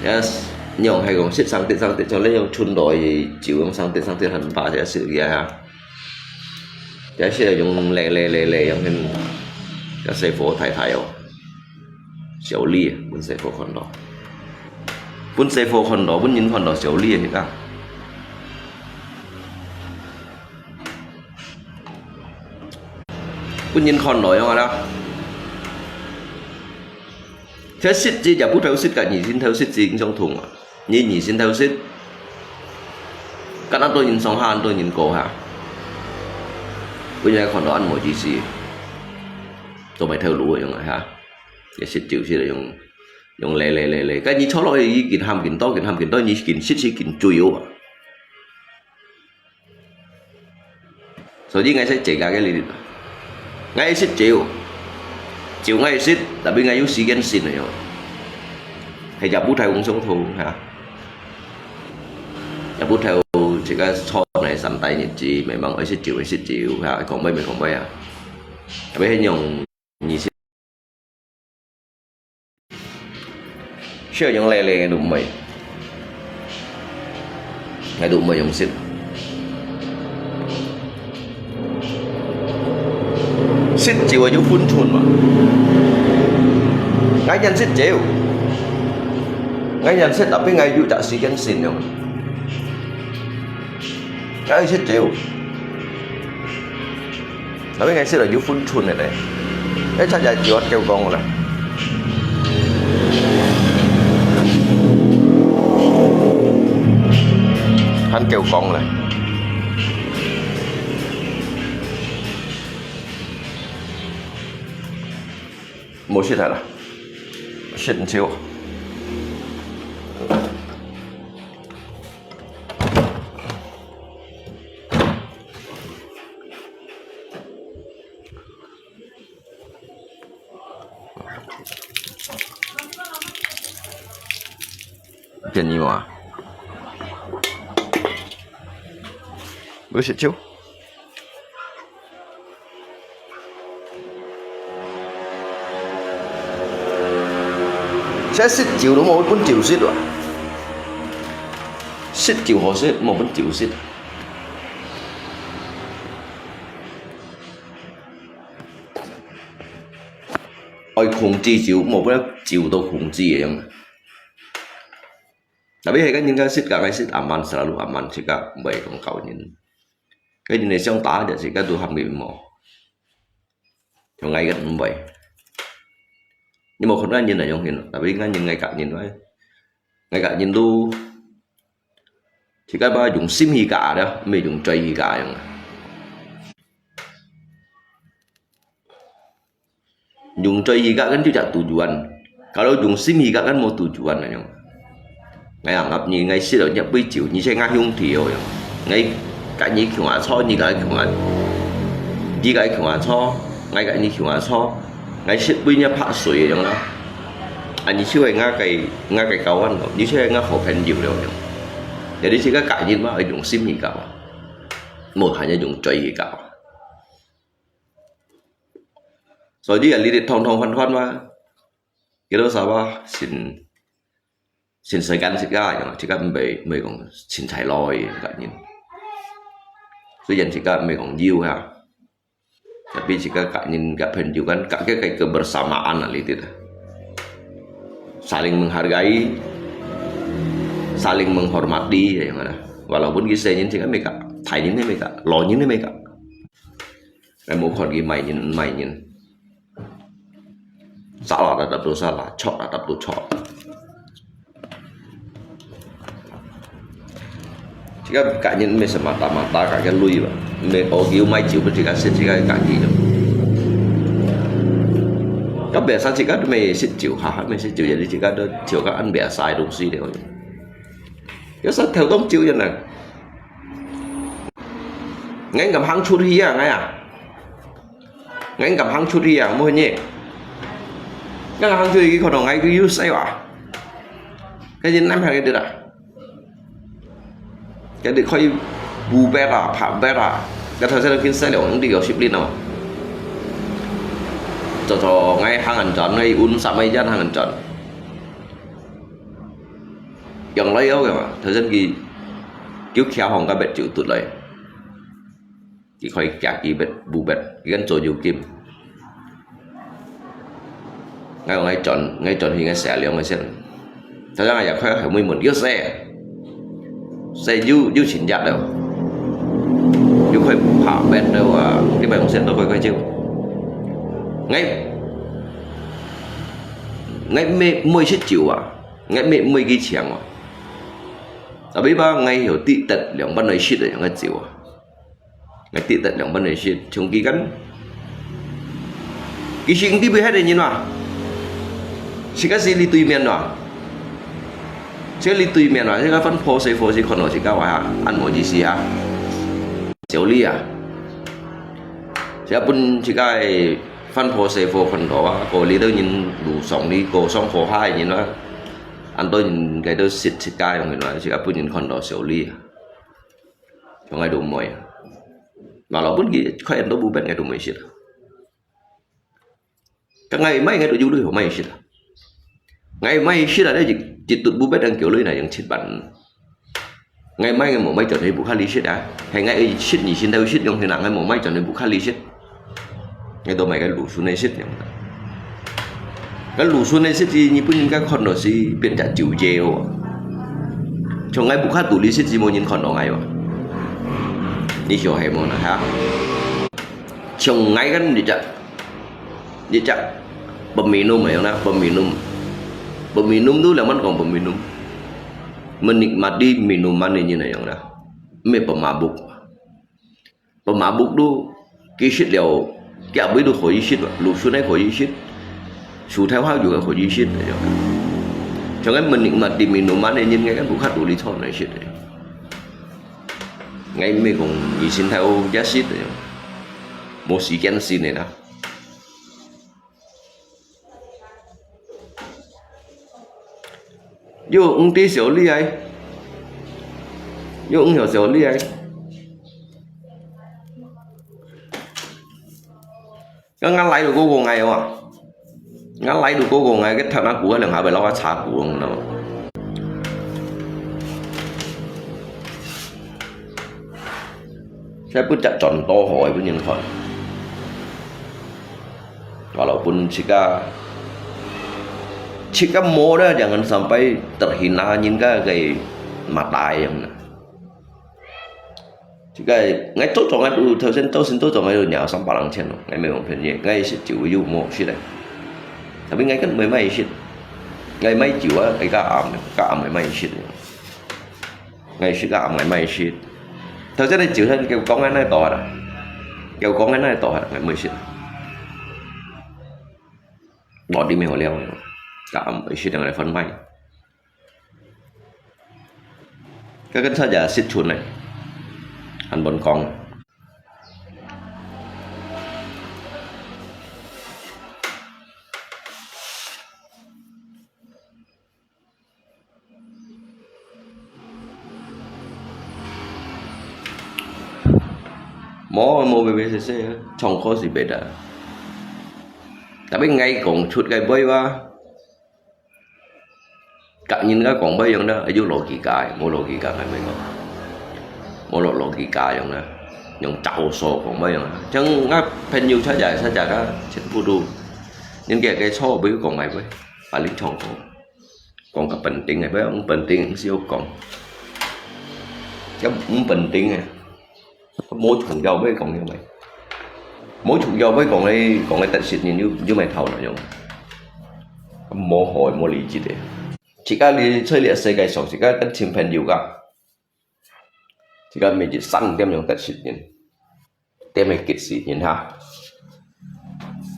Yes，仰係講食生忒生忒，像你用春來酒用生忒生忒，還把這食个啊。這係用來來來來用，這細貨太太哦，小麗，分細貨看到，分細貨看到，分人看到小麗个啊。 分人看來樣啊啦。這食指也不偷食，佮二線偷食指相同啊。你二線偷食，佮恁多人上下，恁多人過下，分人看到恁無意思，做咩偷路个樣啊哈？也食酒食个用，用來來來來，該你坐落去，佢緊喊緊多，緊喊緊多，你緊食食緊醉哦啊。 所以𠊎係自家个例子。𠊎食酒，酒𠊎食，tapi𠊎有時間性个喲。係也不太用上通哈。也不太自家坐來三代日子，慢慢愛食酒，愛食酒哈，講話咪講話啊。tapi係用二十 笑容來來，𠊎都毋會，𠊎都毋會用食。食酒啊，有分寸嘛。𠊎人食酒，𠊎人食，tapi𠊎有隻時間性用。𠊎食酒。 tapi𠊎食了有分寸个咧，一出來就愛叫講咧，還叫講咧，無食忒啦，食毋少。 便宜嘛。有食酒。這食酒都無分酒食啊！食酒好食，無分酒食。 愛控制酒，無分酒都控制个樣。tapi係該人家食，該食aman，selalu aman，自家毋會講搞人。該人个想打就自家都喊佢無。像𠊎个毋會。你無看到人來用hin，tapi𠊎人𠊎个人，𠊎个人都，自家把用心去教个，毋係用嘴去教樣。 用嘴去教kan就隻tujuan。Kalau用心去教kan無tujuan啊樣。𠊎anggap你，𠊎食了一杯酒，你係𠊎兄弟哦樣。𠊎佮你共下坐，你佮𠊎共下，你佮𠊎共下坐，𠊎佮你共下坐，𠊎食杯你白水个樣啦。啊，你就係𠊎个，𠊎个kawan咯，你就係𠊎好朋友了樣。Jadi自家教人嘛，愛用心去教啊，無閒个用嘴去教啊。 所以啊，你兜通通番番嘛，佢兜啥話，先，先世間自家樣，自家毋會，毋會講凊彩來个人。雖然自家毋會講有啊，tapi自家个人个朋友kan，个，个，个kebersamaan啊，你知啦。Saling menghargai, saling menghormati，樣啦。Walaupun佢細人自家毋會教，大人都毋會教，老人都毋會教。 𠊎無看佢賣人毋賣人，salah tetap都salah，錯tetap都錯。自家教人毋係semata-mata教个鐳吧，毋係學佢賣酒分自家食，自家教佢咯。Kan biasa自家都毋係食酒，下下毋係食酒，jadi自家都酒个恁biasa个東西了。有時偷當酒樣啊。 𠊎敢行出去啊，𠊎啊。𠊎敢行出去啊，無呢。𠊎行出去，佢看到𠊎，佢又笑啊。該就難看个啦。該就可以補白啊，拍白啊。該頭先都見笑了，你有十零啊嘛。早早𠊎行恁遠，𠊎運三個人行恁遠。養來了个嘛，頭先佢，佢徛項个物就奪來，佢可以徛佢物，無物，佢跟做有金。𠊎講𠊎轉，𠊎轉去𠊎寫兩個先。頭先𠊎也開後尾問，有寫，寫有，有錢額了，有開拍物了啊，幾百紅線都開開酒。𠊎，𠊎每，每食酒啊， 𠊎每，每支槍哦。Tapi吧，𠊎有值得兩萬來食个樣个酒啊。𠊎值得兩萬來食，長期間。佢是毋知邊个人嘛？自家是你對面嘛？自家你對面嘛？自家翻破細貨是看到自家話哈，恁無意思啊。小李啊，自家分自家个翻破細貨看到啊，過你兜人路上你過上火下个人啊。 恁多人該兜食自家樣个啦，自家分人看到小李啊，像𠊎都毋會啊。馬老本佢開恁多部分，𠊎都毋會食啊。該𠊎買，𠊎都有鐳，買食啊。𠊎買食啊，你一，一頓部分人叫鐳來用七萬。 𠊎買个無買轉去屋下利息啊，係𠊎愛食你先頭食用去啦，𠊎無買轉去屋下利息。𠊎都買个路順个食用。該路順个食，日本人家看到是變隻酒業哦。像𠊎屋下肚裡食，係無人看到𠊎哦。你曉係無啦哈？像𠊎个日隻 一隻peminom樣啦，peminom。Peminom tu lawan講peminom. Menikmati minuman ini樣啦，毋係pemabuk。Pemabuk tu佢食了，佢後尾都可以食，路順个可以食，手頭下有个可以食，樣。像該menikmati minuman ini，𠊎个屋下肚裡坐來食个。𠊎毋係講你先頭也食个，無時間食个啦。 又毋知小李哎，又毋曉小李哎。剛剛來了過過哎哇，剛來了過過哎，該他那股兩下被老板查股，你知道嗎？現在不講轉多好，也不能看。 Walaupun自家，自家無了，jangan sampai terhina人家个mata樣啦。自家，𠊎做庄个都，頭先做先做庄个都領三百零千咯，𠊎無用便宜，𠊎食酒又無食个。Tapi𠊎kan毋會買食，𠊎買酒啊，𠊎較暗，較暗會買食。 𠊎食啊，毋係買食。頭先你照出，佢講緊哪度啊？佢講緊哪度啊？𠊎毋食。無啲咩好料，佢毋食，𠊎來販賣。佢跟差價食出呢，還問講。 無，無，無，無，係，係，唱歌係別个。Tapi𠊎講出个話，甲人家講話樣啦，有logika，無logika𠊎毋講。無logika樣啦，用招數講話樣啦。像𠊎朋友出來，出來个，全部都，人家个錯，毋好講𠊎話，啊，你唱歌。 講較本定个，毋好講本定，毋使講。這毋本定个，無重要，毋好講了咪。無重要，毋好講个，講个得失人又，又毋係頭那樣。無好，無理智个。自家你在這世界上，自家跟親朋友个。 自家每日生點樣得失人，點係激死人哈，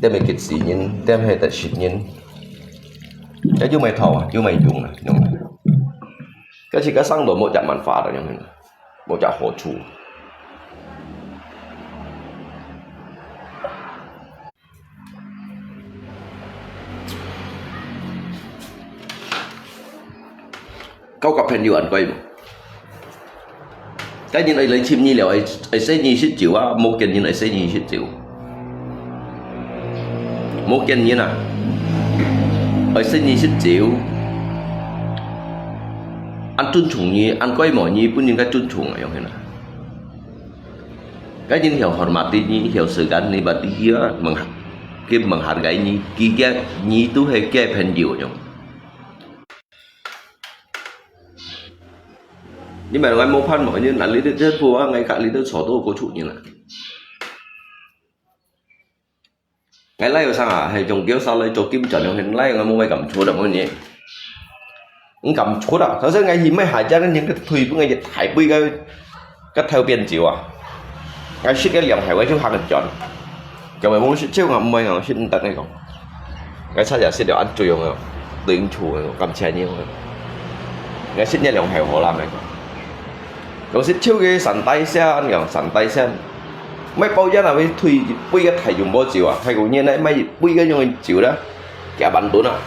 點係激死人，點係得失人，這又毋係頭啊，又毋係用啊，用啊。該自家生到無隻manfaat啊，用啊，無隻好處。 交个朋友恁怪無？該人愛來尋你了，愛，愛使你食酒啊，無見人愛使你食酒。無見人啊，愛使你食酒。恁尊重你，恁quay無你，分人家尊重啊，樣形啊。該人曉hormati你，曉segan你，berarti佢啊，mengha-，佢menghargai你，佢个，你都係佢个朋友樣。你問𠊎無伴無，你哪裡都，這步啊，𠊎隔離都坐到過出人啊。 𠊎倈仔生啊，係從橋下來做金磚樣，𠊎倈仔無會敢出个，𠊎呢，毋敢出啊。頭先𠊎去買鞋仔，人个腿分𠊎一大杯个，个頭變酒啊。𠊎食个涼鞋，𠊎就行轉。今日無食酒啊，毋會講食毋得个講。𠊎差點食了恁醉樣个，對應出个，感謝你。𠊎食你涼鞋好啦，𠊎講。 有時手个散大聲，樣散大聲。買包煙啊，買退一杯个大jumbo酒啊，泰國人來買一杯个樣个酒啦，幾萬銀啊，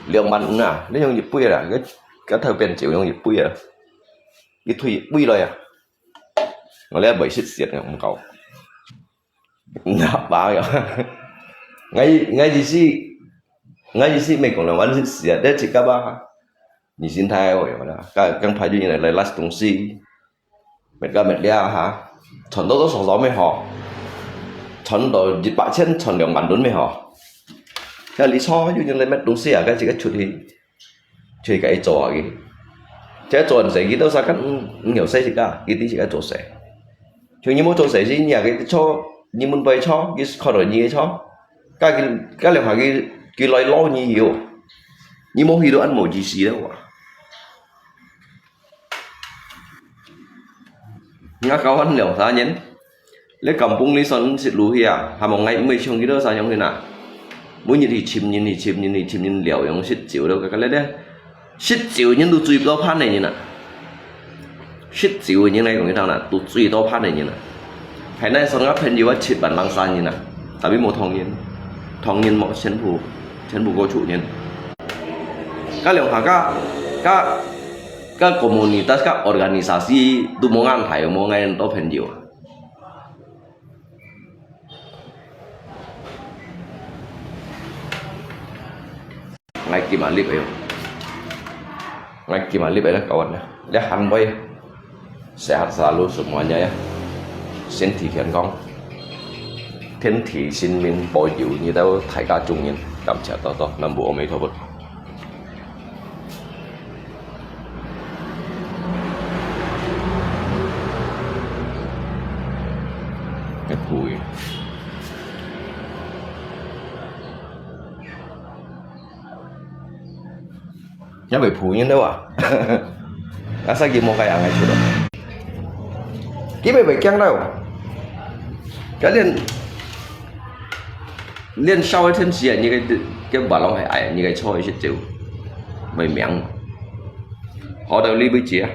兩萬銀啊，你用一杯啦，个，个頭變酒用一杯啊，一退一杯來啊，我咧袂食食个，毋夠。 Napa ya? Ngai, ngai isi, ngai isi 美國人玩是死啊，這自家吧。你心態哦，有啦。刚，刚排队人来，来拉东西，没个没了哈，賺到多少少没好，賺到一百千，賺兩萬多没好。那你说有人来买东西啊，该自家出去。 就係个做啊个。這做人生，佢到時間毋，毋曉使自家，佢知自家做事。像你無做事時，你也个錯，你問佢錯，佢看到你个錯，該佢，該兩下佢，佢來撈你有。你無去到恁無意思了哇。 𠊎教恁兩三年，這kampung裡算食路去啊，還無𠊎毋會像佢兜儕樣去哪。每日去尋人，去尋人，去尋人聊，用食酒了，該个咧，食酒人都最多伴个人啊。食酒个人來講，佢兜哪，都最多伴个人啊。還那算个朋友啊，七萬零三人啊，tapi無同人，同人無，全部，全部過出人。該兩下，該，該，該komunitas，該organisasi都無恁大，無恁多朋友啊。 𠊎今日立个，𠊎今日立个咧，kawan啊，這還會，sehat selalu semuanya ya，身體健康，天地神明保佑你兜大家眾人，感謝多多，南無阿彌陀佛。 會浮个。也會浮人了啊。啊，使佢莫該樣个出來。佢會會驚了。佢連，連燒个天時啊，你个，个瓦郎還矮，你个坐个食酒，會命。好到你會接啊。